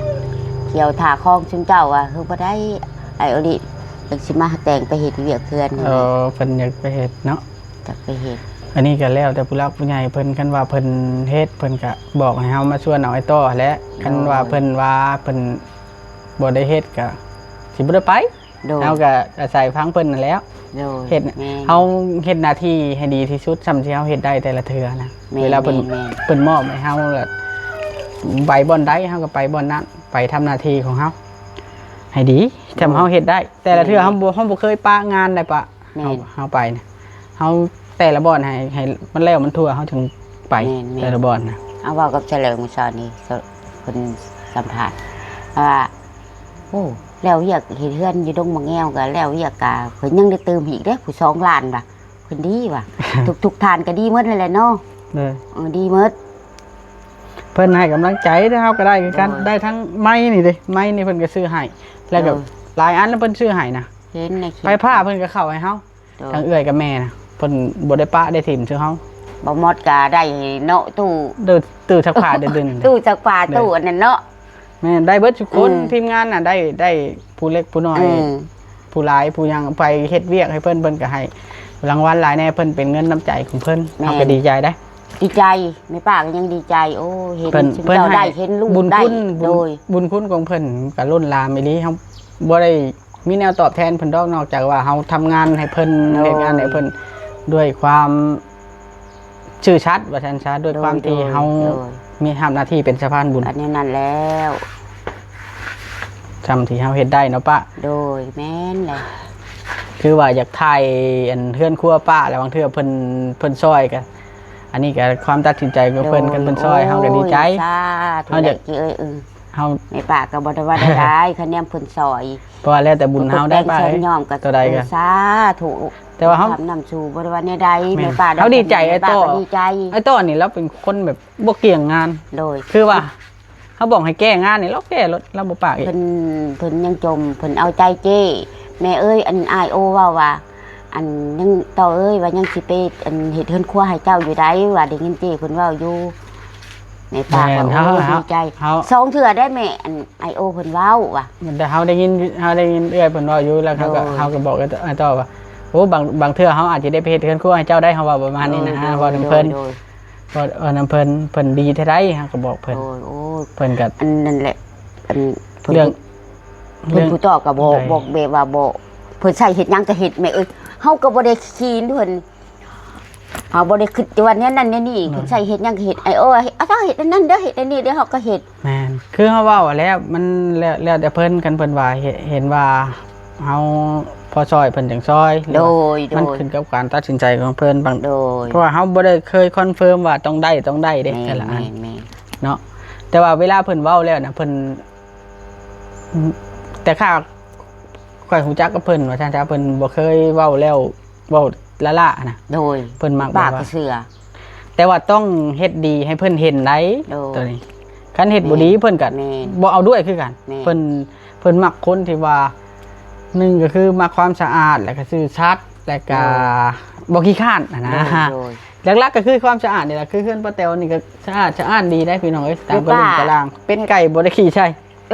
ຂ້ຽວຖ້າຂອງຊຸມເຈົ້າວ່າ ຄືບໍ່ໄດ້ ອ້າຍໂອລິຈັ່ງຊິມາແຕ່ງໄປເຮັດວຽກເຮືອນ. ເອີ ເພິ່ນຢາກໄປເຮັດເນາະ ຢາກໄປເຮັດ. ອັນນີ້ກໍແລ້ວແຕ່ຜູ້ຫຼັກຜູ້ໃຫຍ່ເພິ່ນ ຄັນວ່າເພິ່ນເຮັດ ເພິ່ນກໍບອກໃຫ້ເຮົາມາຊວນເອົາອ້າຍຕໍ່ຫັ້ນແຫຼະ. ໂດຍ ຄັນວ່າເພິ່ນວ່າເພິ່ນບໍ່ໄດ້ເຮັດ ກໍຊິບໍ່ໄດ້ໄປ. ໂດຍ ເຮົາກໍອາໄສຟັງເພິ່ນນັ້ນແຫຼະ ໂດຍ ເຮັດ ແມ່ນ ເຮົາເຮັດໜ້າທີ່ໃຫ້ດີທີ່ສຸດ ສ່ຳທີ່ເຮົາເຮັດໄດ້ແຕ່ລະເທື່ອນະ. ແມ່ນ ເວລາເພິ່ນ ແມ່ນ ເພິ່ນມອບໃຫ້ເຮົາ ແລ້ວໄປບ່ອນໃດ ເຮົາກໍໄປບ່ອນນັ້ນ ໄປທຳໜ້າທີ່ຂອງເຮົາໃຫ້ດີ ໂດຍ ສ່ຳເຮົາເຮັດໄດ້. ແຕ່ລະເທື່ອ ແມ່ນ ເຮົາບໍ່ ເຮົາບໍ່ເຄີຍປະງານໃດປະ. ແມ່ນ ເຮົາ ເຮົາໄປນະ ເຮົາແຕ່ລະບ່ອນໃຫ້ ໃຫ້ມັນແລ້ວມັນທົ່ວ ເຮົາຈຶ່ງໄປ. ແມ່ນໆ ແຕ່ລະບ່ອນນະ. ເອົາ ເວົ້າກັບສະເຫຼີມມື້ເຊົ້ານີ້ ສະ ເພິ່ນສຳພາດວ່າ ໂອ້ ແລ້ວວຽກເຮັດເຮືອນຢູ່ດົງໝາກແງວ ກໍແລ້ວວຽກ ກະເພິ່ນຍັງໄດ້ຕື່ມອີກເດ້ ຜູ້ສອງລ້ານວ່າ ເພິ່ນດີວ່າ ທຸກ ທຸກທ່ານກໍດີໝົດນັ້ນແຫຼະເນາະ. ໂດຍ ເອີ ດີໝົດ. ເພິ່ນໃຫ້ກຳລັງໃຈເດ້ ເຮົາກໍໄດ້ຄືກັນ. ໂດຍ ໄດ້ທັງໄມ້ນີ້ເດ້ ໄມ້ນີ້ເພິ່ນກໍຊື້ໃຫ້ ແລ້ວກໍ ໂດຍ ຫຼາຍອັນແລ້ວເພິ່ນຊື້ໃຫ້ນະ. ເຫັນໃນຄລິບ ໄຟຟ້າເພິ່ນກໍເຂົ້າໃຫ້ເຮົາ. ໂດຍ ທັງເອື້ອຍກັບແມ່ນະ ເພິ່ນບໍ່ໄດ້ປະໄດ້ຖິ້ມຊື່ເຮົາ. ບໍ່ໝົດກໍໄດ້ເນາະ ຕູ້ ຕູ້ ຕູ້ຊັກຜ້າເດີ່ນໆ ຕູ້ຊັກຜ້າ ໂດຍ ຕູ້ອັນນັ້ນເນາະ. ແມ່ນ ໄດ້ເບິດທຸກຄົນ ອືມ ທີມງານນະ ໄດ້ ໄດ້ຜູ້ເລັກຜູ້ນ້ອຍ ອືມ ຜູ້ຫຼາຍຜູ້ຫຍັງ ໄປເຮັດວຽກໃຫ້ເພິ່ນ ເພິ່ນກໍໃຫ້ລາງວັນຫຼາຍແດ່ ເພິ່ນເປັນເງິນນ້ຳໃຈຂອງເພິ່ນ. ແມ່ນ ເຮົາກໍດີໃຈເດ້ ດີໃຈ ແມ່ປ້າກໍຍັງດີໃຈ. ໂອ້ ເຫັນ ເພິ່ນ ເພິ່ນເຈົ້າໄດ້ ເຫັນລູກໄດ້. ໂດຍ ບຸນຄຸນຂອງເພິ່ນກໍລົ້ນຫຼາມອີ່ຫຼີ ເຮົາບໍ່ໄດ້ ມີແນວຕອບແທນເພິ່ນດອກ ນອກຈາກວ່າເຮົາທຳງານໃຫ້ເພິ່ນ ໂດຍ ເຮັດງານໃຫ້ເພິ່ນດ້ວຍຄວາມຊື່ສັດວ່າຊັ້ນຊະ ດ້ວຍຄວາມທີ່ ໂດຍ ເຮົາ ໂດຍ ມີຮັບໜ້າທີ່ເປັນສະພານບຸນ. ອັນນີ້ນັ້ນແລ້ວ ຊ່ຳທີ່ເຮົາເຮັດໄດ້ເນາະປ້າ. ໂດຍ ແມ່ນແຫຼະ. ຄືວ່າຢາກຖ່າຍອັນເຮືອນຄົວປ້າ ແລ້ວບາງເທື່ອເພິ່ນ ເພິ່ນຊ່ອຍກໍ ອັນນີ້ກໍຄວາມຕັດສິນໃຈຂອງເພິ່ນ ໂດຍ ຄັນເພິ່ນຊ່ອຍເຮົາກໍດີໃຈ ໂອ້ຍ ສາທຸ ເຮົາຢາກ ແຫຼະ ເອີຍ ເອີຍ ເຮົາ ແມ່ປ້າກໍບໍ່ໄດ້ວ່າໃດໆ ຄະແນນເພິ່ນຊ່ອຍ ເພາະວ່າແລ້ວແຕ່ບຸນເຮົາໄດ້ ປ້າເອີຍ ແຕ່ບຸນເຮົາໄດ້ ກໍ ກໍ ກໍ ກໍ ກໍ ກໍ ກໍ ກໍ ກໍ ກໍ ສາທຸ ແຕ່ວ່າເຮົາ ຄຳນຳສູ່ ບໍ່ໄດ້ວ່າແນວໃດ ແມ່ນ ແມ່ປ້າ ເຮົາດີໃຈ ອ້າຍຕໍ່ ກໍດີໃຈ ອ້າຍຕໍ່ນີ້ລາວເປັນຄົນແບບບໍ່ກ່ຽງງານ ໂດຍ ຄືວ່າ ເຮົາບອກໃຫ້ແກ້ງານນີ້ ລາວແກ້ໂລດ ລາວບໍ່ປາກອີກ ເພິ່ນ ເພິ່ນຍັງຈົ່ມ ເພິ່ນເອົາໃຈເຈ້ ແມ່ເອີຍ ອັນອ້າຍໂອເວົ້າວ່າ ອັນ ຍັງ ຕໍ່ເອີຍ ວ່າຍັງຊິໄປ ອັນ ເຮັດເຮືອນຄົວໃຫ້ເຈົ້າຢູ່ໃດ ວ່າໄດ້ຍິນເຈ້ເພິ່ນເວົ້າຢູ່ ແມ່ປ້າ ແມ່ນ ກໍ ໂອ້ ເຮົາ ເຮົາ ດີໃຈ ເຮົາ ສອງເທື່ອໄດ້ແມ່ ອັນ ອ້າຍໂອເພິ່ນເວົ້າວ່າ ແຕ່ເຮົາໄດ້ຍິນ ເຮົາໄດ້ຍິນເອື້ອຍເພິ່ນເວົ້າຢູ່ ແລ້ວເຮົາກໍ ໂດຍ ເຮົາກໍບອກອ້າຍຕໍ່ວ່າ ໂອ້ ບາງ ບາງເທື່ອເຮົາອາດຈະໄດ້ໄປເຮັດເຮືອນຄົວໃຫ້ເຈົ້າໄດ້ ເຮົາເວົ້າປະມານນີ້ນະ ໂດຍ ເວົ້ານຳເພິ່ນ ໂດຍ ເວົ້ານຳເພິ່ນ ເພິ່ນດີແທ້ໃດ ເຮົາກໍບອກເພິ່ນ ໂອ້ຍ ໂອ້ຍ ເພິ່ນກໍ ອັນນັ້ນແຫຼະ ອັນເພິ່ນ ເລື່ອງ ເພິ່ນ ເລື່ອງ ຜູ້ຕອບກໍບໍ່ ໃດ ບໍ່ ແບບວ່າບໍ່ ເພິ່ນໃສ່ເຮັດຫຍັງກໍເຮັດແມ່ເອີຍ ເຮົາກໍບໍ່ໄດ້ຂີ້ເພິ່ນ ເຮົາບໍ່ໄດ້ຄິດແຕ່ວ່າແນວນັ້ນແນວນີ້ ໂດຍ ເພິ່ນໃສ່ເຮັດຫຍັງກໍເຮັດ ອ້າຍໂອເຮັດ ເຈົ້າເຮັດອັນນັ້ນເດີ ເຮັດອັນນີ້ເດີ ເຮົາກໍເຮັດ ແມ່ນ ຄືເຮົາເວົ້າແລ້ວ ມັນແລ້ວ ແລ້ວແຕ່ເພິ່ນ ຄັນເພິ່ນວ່າ ເຫັນ ເຫັນວ່າ ເຮົາພໍຊ່ອຍເພິ່ນຈັ່ງຊ່ອຍ ໂດຍ ໂດຍ ມັນຂຶ້ນກັບການຕັດສິນໃຈຂອງເພິ່ນບາງ ໂດຍ ເພາະວ່າເຮົາບໍ່ໄດ້ເຄີຍຄອນເຟີມວ່າຕ້ອງໄດ້ ຕ້ອງໄດ້ເດ້ ແມ່ນ ແຕ່ລະອັນ ແມ່ນ ແມ່ນ ເນາະ ແຕ່ວ່າເວລາເພິ່ນເວົ້າແລ້ວນະ ເພິ່ນ ແຕ່ຂ້າຂ້ອຍຮູ້ຈັກກັບເພິ່ນວ່າຊັ້ນຊະ ເພິ່ນບໍ່ເຄີຍເວົ້າແລ້ວ ເວົ້າລ້າໆນະ ໂດຍ ເພິ່ນມັກແບບວ່າ ປາກກໍເຊື່ອ ແຕ່ວ່າຕ້ອງເຮັດດີໃຫ້ເພິ່ນເຫັນໄດ໋ ໂດຍ ໂຕນີ້ ຄັນເຮັດບໍ່ດີ ແມ່ນ ເພິ່ນກໍ ແມ່ນ ບໍ່ເອົາດ້ວຍຄືກັນ ແມ່ນ ເພິ່ນ ເພິ່ນມັກຄົນທີ່ວ່າ ໜຶ່ງກໍຄືມັກຄວາມສະອາດ ແລ້ວກໍຊື່ສັດ ແລ້ວກໍ ໂດຍ ບໍ່ຂີ້ຄ້ານຫັ້ນນະ ໂດຍ ໂດຍ ຫຼັກໆກໍຄືຄວາມສະອາດນີ້ແຫຼະ ຄືເຮືອນປ້າແຕວນີ້ກໍສະອາດສະອ້ານດີໄດ໋ ພີ່ນ້ອງເອີຍ ຕາມກະລຸງກະລາງ ເປັດໄກ່ບໍ່ໄດ້ຂີ້ໃສ່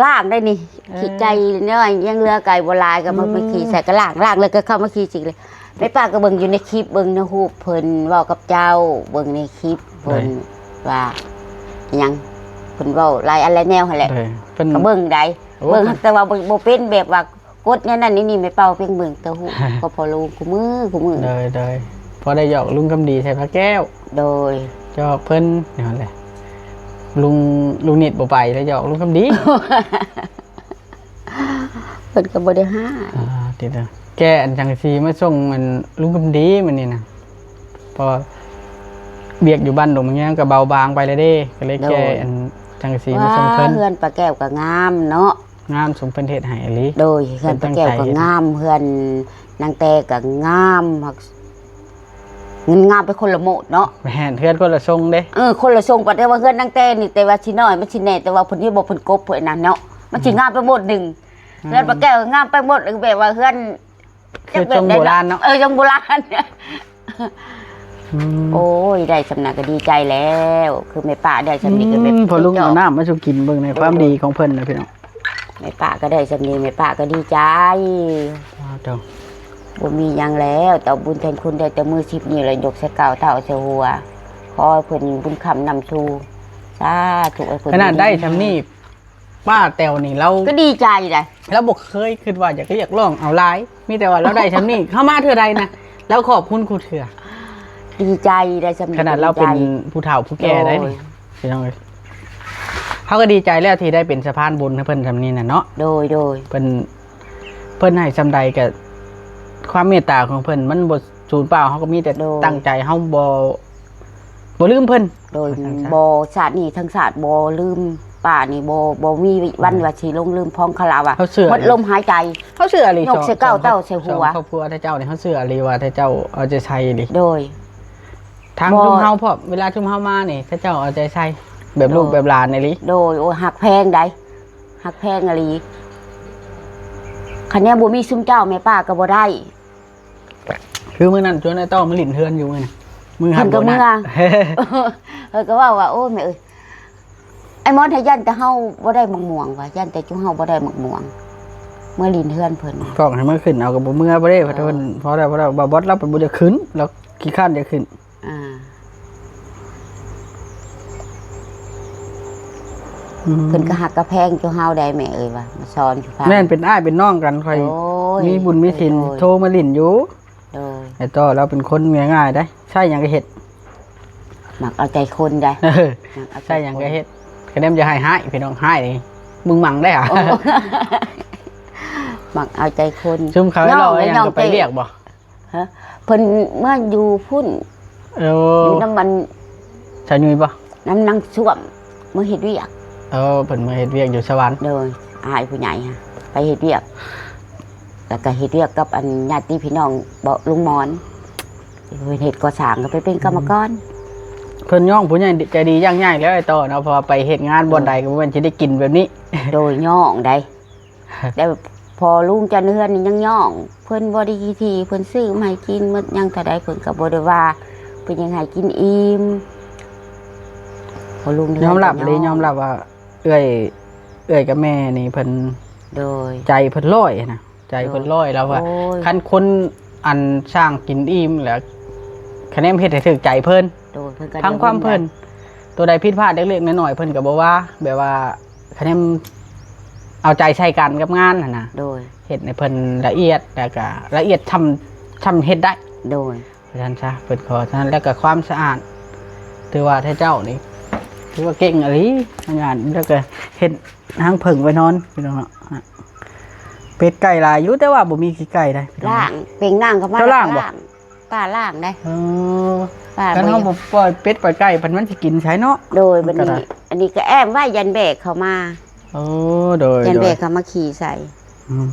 ລ້າງໄດ້ນີ້ ເອີ ຂີ້ໄກ່ນ້ອຍ ຍັງເຫຼືອໄກ່ບໍ່ຫຼາຍ ກໍມາ ອືມ ໄປຂີ້ໃສ່ ກໍລ້າງ ລ້າງແລ້ວກໍເຂົ້າມາຂີ້ຈິກເລີຍ ແມ່ປ້າກໍເບິ່ງຢູ່ໃນຄລິບ ເບິ່ງໃນຮູບເພິ່ນເວົ້າກັບເຈົ້າ ເບິ່ງໃນຄລິບເພິ່ນ ໂດຍ ວ່າຫຍັງ ເພິ່ນເວົ້າຫຼາຍອັນຫຼາຍແນວຫັ້ນແຫຼະ ໂດຍ ເພິ່ນ ກໍເບິ່ງໄດ໋ ໂອ້ ເບິ່ງ ແຕ່ວ່າບໍ່ ບໍ່ເປັນແບບວ່າກົດແນວນັ້ນແນວນີ້ ແມ່ປ້າເປັນເບິ່ງແຕ່ຮູບ ກໍພໍລົງຄູ່ມື້ ຄູ່ມື້ ໂດຍ ໂດຍ ພໍໄດ້ຫຍອກລຸງຄຳດີໃສ່ພະແກ້ວ ໂດຍ ຫຍອກເພິ່ນນັ້ນແຫຼະ ລຸງ ລຸງນິດບໍ່ໄປແລ້ວຫຍອກລຸງຄຳດີ ເພິ່ນກໍບໍ່ໄດ້ຫ້າມ ອ່າ ຕິດແລ້ວ ແກ່ອັນສັງກະສີມາສົ່ງອັນລຸງຄຳດີມື້ນີ້ນະ ເພາະວ່າວຽກຢູ່ບ້ານດົງມະຍາງກໍເບົາບາງໄປແລ້ວເດ້ ກໍເລີຍແກ່ ໂດຍ ອັນສັງກະສີມາສົ່ງເພິ່ນ ເຮືອນປ້າແກ້ວກໍງາມເນາະ ງາມ ສົມເພິ່ນເຮັດໃຫ້ອີ່ຫຼີ ໂດຍ ເຮືອນປ້າແກ້ວກໍງາມ ເຮືອນນາງແຕ້ກໍງາມ ເງິນງາມໄປຄົນລະໂມດເນາະ ແມ່ນ ເຮືອນຄົນລະຊົງເດ້ ເອີ ຄົນລະຊົງ ແຕ່ວ່າເຮືອນນາງແຕ້ນີ້ ແຕ່ວ່າຊິນ້ອຍມັນຊິແນ່ ແຕ່ວ່າເພິ່ນມີບໍ່ເພິ່ນກົບເພິ່ນນັ້ນເນາະ ມັນຊິງາມໄປໝົດໜຶ່ງ ອືມ ເຮືອນປ້າແກ້ວງາມໄປໝົດ ແບບວ່າເຮືອນ ຄືຊົງໂບລານເນາະ ເອີ ຊົງໂບລານ ອືມ ໂອ້ຍ ໄດ້ສ່ຳນັ້ນກໍດີໃຈແລ້ວ ຄືແມ່ປ້າໄດ້ສ່ຳນີ້ກໍແບບ ອືມ ພໍລຸງເອົານ້ຳມາສູ່ກິນເບິ່ງໃນຄວາມດີຂອງເພິ່ນນະພີ່ນ້ອງ ແມ່ປ້າກໍໄດ້ສ່ຳນີ້ ແມ່ປ້າກໍດີໃຈ ອ້າວ ເຈົ້າ ບໍ່ມີຫຍັງແລ້ວ ຕອບບຸນແທນຄຸນໄດ້ແຕ່ມືສິບນິ້ວ ແລ້ວຍົກໃສ່ກ້າວເທົ້າໃສ່ຫົວ ຂໍໃຫ້ເພິ່ນບຸນຄ້ຳນຳຊູ ສາທຸ ໃຫ້ເພິ່ນ ຂະໜາດໄດ້ສ່ຳນີ້ ປ້າແຕວນີ້ລາວ ກໍດີໃຈໄດ໋ ລາວບໍ່ເຄີຍຄິດວ່າຢາກຮຽກຮ້ອງເອົາຫຼາຍ ມີແຕ່ວ່າລາວໄດ້ສ່ຳນີ້ ເຮົາມາເທື່ອໃດນະ ລາວຂອບຄຸນຄູ່ເທື່ອ ດີໃຈໄດ໋ສ່ຳນີ້ ຂະໜາດລາວເປັນຜູ້ເຖົ້າຜູ້ແກ່ໄດ໋ນີ້ ໂດຍ ພີ່ນ້ອງເອີຍ ເຮົາກໍດີໃຈແລ້ວທີ່ໄດ້ເປັນສະພານບຸນໃຫ້ເພິ່ນສ່ຳນີ້ນະເນາະ ໂດຍ ໂດຍ ເພິ່ນ ເພິ່ນໃຫ້ສ່ຳໃດກໍ ຄວາມເມດຕາຂອງເພິ່ນມັນບໍ່ສູນເປົ່າ ເຮົາກໍມີແຕ່ ໂດຍ ຕັ້ງໃຈ ເຮົາບໍ່ ບໍ່ລືມເພິ່ນ ໂດຍ ວ່າຊັ້ນຊະ ບໍ່ ຊາດນີ້ທັງຊາດບໍ່ລືມ ປ້ານີ້ບໍ່ ບໍ່ມີວັນ ໂດຍ ວ່າຊິຫຼົງລືມພອງຄາລາວະ ເຮົາເຊື່ອ ໝົດລົມຫາຍໃຈ ເຮົາເຊື່ອອີ່ຫຼີ ຍົກໃສ່ກ້າວເທົ້າໃສ່ຫົວ ສອງຄອບຄົວເຂົາເຈົ້ານີ້ ເຮົາເຊື່ອອີ່ຫຼີວ່າເຂົາເຈົ້າເອົາໃຈໃສ່ອີ່ຫຼີ ໂດຍ ທັງ ບໍ່ ຊຸມເຮົາພ້ອມ ເວລາຊຸມເຮົາມານີ້ ເຂົາເຈົ້າເອົາໃຈໃສ່ ແບບລູກ ໂດຍ ແບບຫຼານອີ່ຫຼີ ໂດຍ ໂອ້ຍ ຮັກແພງໃດ໋ ຮັກແພງອີ່ຫຼີ ຄັນແນວບໍ່ມີຊຸມເຈົ້າ ແມ່ປ້າກໍບໍ່ໄດ້ ຄືມື້ນັ້ນຊວນອ້າຍຕໍ່ມາຫຼິ້ນເຮືອນຢູ່ມື້ນະ ມື້ ເພິ່ນກໍເມືອ ເພິ່ນກໍເວົ້າວ່າ ໂອ້ ແມ່ເອີຍ ອ້າຍມອນ ໃຫ້ຢ້ານແຕ່ເຮົາບໍ່ໄດ້ໝາກມ່ວງວ່າ ຢ້ານແຕ່ຈຸເຮົາບໍ່ໄດ້ໝາກມ່ວງ ເມືອຫຼິ້ນເຮືອນເພິ່ນ ບອກໃຫ້ມາຂຶ້ນເອົາກໍບໍ່ເມືອບໍ່ເດ້ ເອີ ເພິ່ນ ພໍແລ້ວ ພໍແລ້ວ ບ່າວບອດລາວໄປບໍ່ໄດ້ຂຶ້ນ ລາວຂີ້ຄ້ານຈະຂຶ້ນ ອ່າ ອືມ ເພິ່ນກໍຮັກກໍແພງຈຸເຮົາໄດ໋ແມ່ເອີຍ ວ່າມາສອນຈຸຟັງ ແມ່ນເປັນອ້າຍເປັນນ້ອງກັນ ຂ້ອຍ ໂອ້ຍ ມີບຸນມີສິນ ໂດຍ ໂທມາຫຼິ້ນຢູ່ ໂດຍ ໄອ້ຕໍ່ລາວເປັນຄົນງ່າຍໆໄດ໋ ໃຊ້ຫຍັງກໍເຮັດ ມັກເອົາໃຈຄົນໄດ໋ ເອີ ມັກເອົາໃຈ ໃຊ້ຫຍັງກໍເຮັດ ຄົນ ຄະແນນຢ່າໃຫ້ຮ້າຍ ພີ່ນ້ອງ ຮ້າຍນີ້ມຶງມັງໄດ້ຫາ ໂອ້ ມັກເອົາໃຈຄົນ. ຊຸມເຂົາເລາະຫຍັງກໍໄປວຽກບໍ່? ຮະ? ເພິ່ນເມືອຢູ່ພຸ້ນ. ໂອ້ ຢູ່ນຳມັນ ຊາວຍຸຍບໍ່? ນຳນາງຊວມ ເມືອເຮັດວຽກ. ເອີ ເພິ່ນເມືອເຮັດວຽກຢູ່ສະຫວັນ. ໂດຍ ອ້າຍຜູ້ໃຫຍ່ຫັ້ນໄປເຮັດວຽກ ແລ້ວກໍເຮັດວຽກກັບອັນຍາດຕິພີ່ນ້ອງ ເບາະລຸງໝອນ ເພິ່ນເຮັດກໍ່ສ້າງ ກໍໄປເປັນກຳມະກອນ. ເພິ່ນຍ້ອງຜູ້ໃຫຍ່ໃຈດີຢ່າງໃຫຍ່ແລ້ວ ໄອ້ຕໍ່ເນາະ ເພາະວ່າໄປເຮັດງານບ່ອນໃດ ເອີ ກໍບໍ່ແມ່ນຊິໄດ້ກິນແບບນີ້. ໂດຍ ຍ້ອງໃດ ແຕ່ພໍ່ລຸງເຈົ້າເຮືອນນີ້ຍັງຍ້ອງ ເພິ່ນບໍ່ໄດ້ຂີ້ຖີ່ ເພິ່ນຊື້ມາໃຫ້ກິນໝົດ ຍັງເທົ່າໃດເພິ່ນກໍບໍ່ໄດ້ວ່າ ເພິ່ນຍັງໃຫ້ກິນອີ່ມ. ພໍ່ລຸງເຮືອນຍອມຮັບເດ້ ຍອມຮັບວ່າເອື້ອຍ ເອື້ອຍກັບແມ່ນີ້ເພິ່ນ ໂດຍ ໃຈເພິ່ນຮ້ອຍນະ ໃຈເພິ່ນຮ້ອຍ. ໂດຍ ແລ້ວວ່າ ໂອ້ຍ ຄັນຄົນອັນຊ່າງກິນອີ່ມແລ້ວ ຄະແນນເຮັດໃຫ້ຖືກໃຈເພິ່ນ. ໂດຍ ເພິ່ນກໍ ຟັງຄວາມເພິ່ນ ໂຕໃດຜິດພາດເລັກໆນ້ອຍໆ ເພິ່ນກໍບໍ່ວ່າ ແບບວ່າຄະແນນເອົາໃຈໃສ່ກັນກັບງານຫັ້ນນະ. ໂດຍ ເຮັດໃຫ້ເພິ່ນລະອຽດ ແລ້ວກໍລະອຽດຊ່ຳ ຊ່ຳເຮັດໄດ້. ໂດຍ ວ່າຊັ້ນຊະ ເພິ່ນຂໍເທົ່ານັ້ນ. ແລ້ວກໍຄວາມສະອາດ ຖືວ່າແທ້ເຈົ້ານີ້ ຖືວ່າເກັ່ງອີ່ຫຼີ ຂະຫຍັນ. ແລ້ວກໍເຮັດຮັງເຜິ້ງໄວ້ນອນ ພີ່ນ້ອງເນາະ. ເປັດໄກ່ຫຼາຍຢູ່ ແຕ່ວ່າບໍ່ມີຂີ້ໄກ່ໃດ໋ ພີ່ນ້ອງ. ລ້າງ ເປັນລ້າງກໍມາ ເຈົ້າລ້າງບໍ່? ລ້າງ ປ້າລ້າງໄດ໋. ເອີ ປ້າ ຄັນເຮົາບໍ່ ບໍ່ປ່ອຍເປັດປ່ອຍໄກ່ ມັນ ມັນຊິກິນໃສເນາະ? ໂດຍ ບັດນີ້ ມັນກໍໄດ້ ອັນນີ້ກໍແອ້ມໄວ້ ຢ້ານແບກເຂົ້າມາ. ໂອ້ ໂດຍ ຢ້ານແບກເຂົ້າມາຂີ້ໃສ່. ອືມ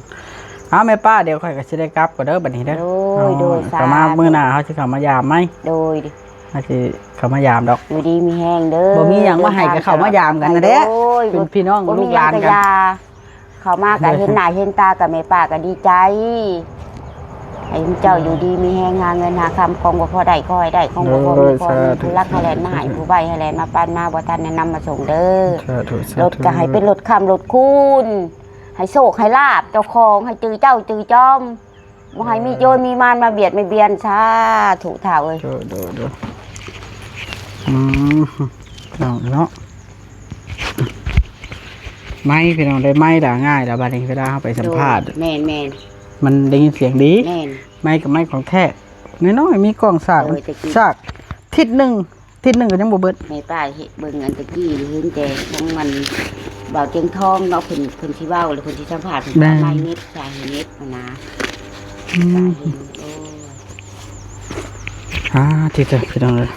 ເອົາ ແມ່ປ້າ ດຽວຂ້ອຍກໍຊິໄດ້ກັບກ່ອນເດີບັດນີ້ເດີ. ໂດຍ ໂດຍ ເອົາ ສາທຸ ກໍມາມື້ໜ້າເຮົາຊິເຂົ້າມາຢາມໃໝ່. ໂດຍ ເຮົາຊິເຂົ້າມາຢາມດອກ. ຢູ່ດີມີແຮງເດີ. ບໍ່ມີຫຍັງມາໃຫ້ກໍເຂົ້າມາຢາມກັນຫັ້ນແຫຼະ. ໂດຍ ເປັນພີ່ນ້ອງ ບໍ່ມີ ລູກຫຼານກັນ ເຂົ້າມາກໍເຫັນໜ້າເຫັນຕາກັບແມ່ປ້າກໍດີໃຈ. ໃຫ້ເຈົ້າຢູ່ດີມີແຮງ ຫາເງິນຫາຄຳ ຂອງບໍ່ພໍໄດ້ຂໍໃຫ້ໄດ້ ຂອງບໍ່ພໍມີຂໍໃຫ້ມີ. ໂດຍ ສາທຸ ຜູ້ລັກໃຫ້ແລ່ນມາໃຫ້ ຜູ້ໄວໃຫ້ແລ່ນມາປັນມາ ບໍ່ທັນແນະນຳມາສົ່ງເດີ. ສາທຸ ສາທຸ ລົດກໍໃຫ້ເປັນລົດຄ້ຳລົດຄູນ ໃຫ້ໂຊກໃຫ້ລາບເຈົ້າຂອງ ໃຫ້ຈື່ເຈົ້າຈື່ຈອມ ບໍ່ໃຫ້ມີໂຈນມີມານມາບຽດມາບຽນ. ສາທຸທ້າວເອີຍ. ໂດຍ ໂດຍ ໂດຍ ອືມ ເອົາເນາະ. ໄມ ພີ່ນ້ອງ ໄດ້ໄມລະງ່າຍລະ ບັດນີ້ເວລາເຮົາໄປສຳພາດ. ໂດຍ ແມ່ນໆ ມັນໄດ້ຍິນສຽງດີ. ແມ່ນ ໄມກໍໄມຂອງແທ້ ນ້ອຍໆ ມີກ້ອງສາກ. ໂດຍ ແຕ່ກີ້ ສາກທິດໜຶ່ງ ທິດໜຶ່ງກໍຍັງບໍ່ເບິດ. ແມ່ປ້າເຫັນເບິ່ງອັນຕະກີ້ ເຫັນແຕ່ຂອງມັນ ບ່າວຕຽງທອງເນາະ ເພິ່ນ ເພິ່ນຊິເວົ້າ ຫຼື ເພິ່ນຊິສຳພາດ ເພິ່ນກໍ ແມ່ນ ເອົາໄມເນັດໃສ່ໃຫ້ເນັດຫັ້ນນະ. ອືມ ກໍເຫັນ. ໂອ້ຍ ອ່າ ຕິດເດີ ພີ່ນ້ອງເອີຍ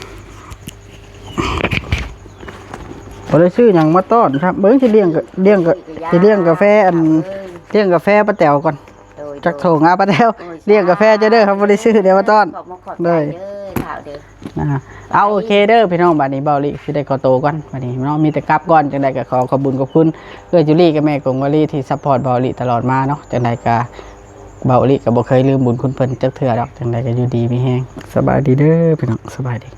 ບໍ່ໄດ້ຊື້ຫຍັງມາຕ້ອນຊ້ຳ. ເບິ່ງ ຊິລ້ຽງ ລ້ຽງ ຊິລ້ຽງກາແຟ ອັນ ເອີ ລ້ຽງກາແຟປ້າແຕວກ່ອນ. ໂດຍ ຈັກຖົງ ໂດຍ ອາ ປ້າແຕວ. ໂດຍ ລ້ຽງກາແຟເຈົ້າເດີ ຄັນບໍ່ໄດ້ຊື້ ດຽວມາຕ້ອນ. ຂອບມຸກຂອບໃຈເດີ ໂດຍ ທ້າວເດີ. ອ່າ ເອົາ ໂອເຄເດີພີ່ນ້ອງ ບັດນີ້ເບົາຫຼີຊິໄດ້ຂໍໂຕກ່ອນ ບັດນີ້ເນາະ ມີແຕ່ກັບກ່ອນ. ຈັ່ງໃດກໍຂໍຂອບບຸນຂອບຄຸນເອື້ອຍຈູລີກັບແມ່ກົງວາລີ ທີ່ຊັບພອດເບົາຫຼີຕະຫຼອດມາເນາະ. ຈັ່ງໃດກໍເບົາຫຼີກໍບໍ່ເຄີຍລືມບຸນຄຸນເພິ່ນຈັກເທື່ອດອກ. ຈັ່ງໃດກໍຢູ່ດີມີແຮງ ສະບາຍດີເດີພີ່ນ້ອງ ສະບາຍດີ.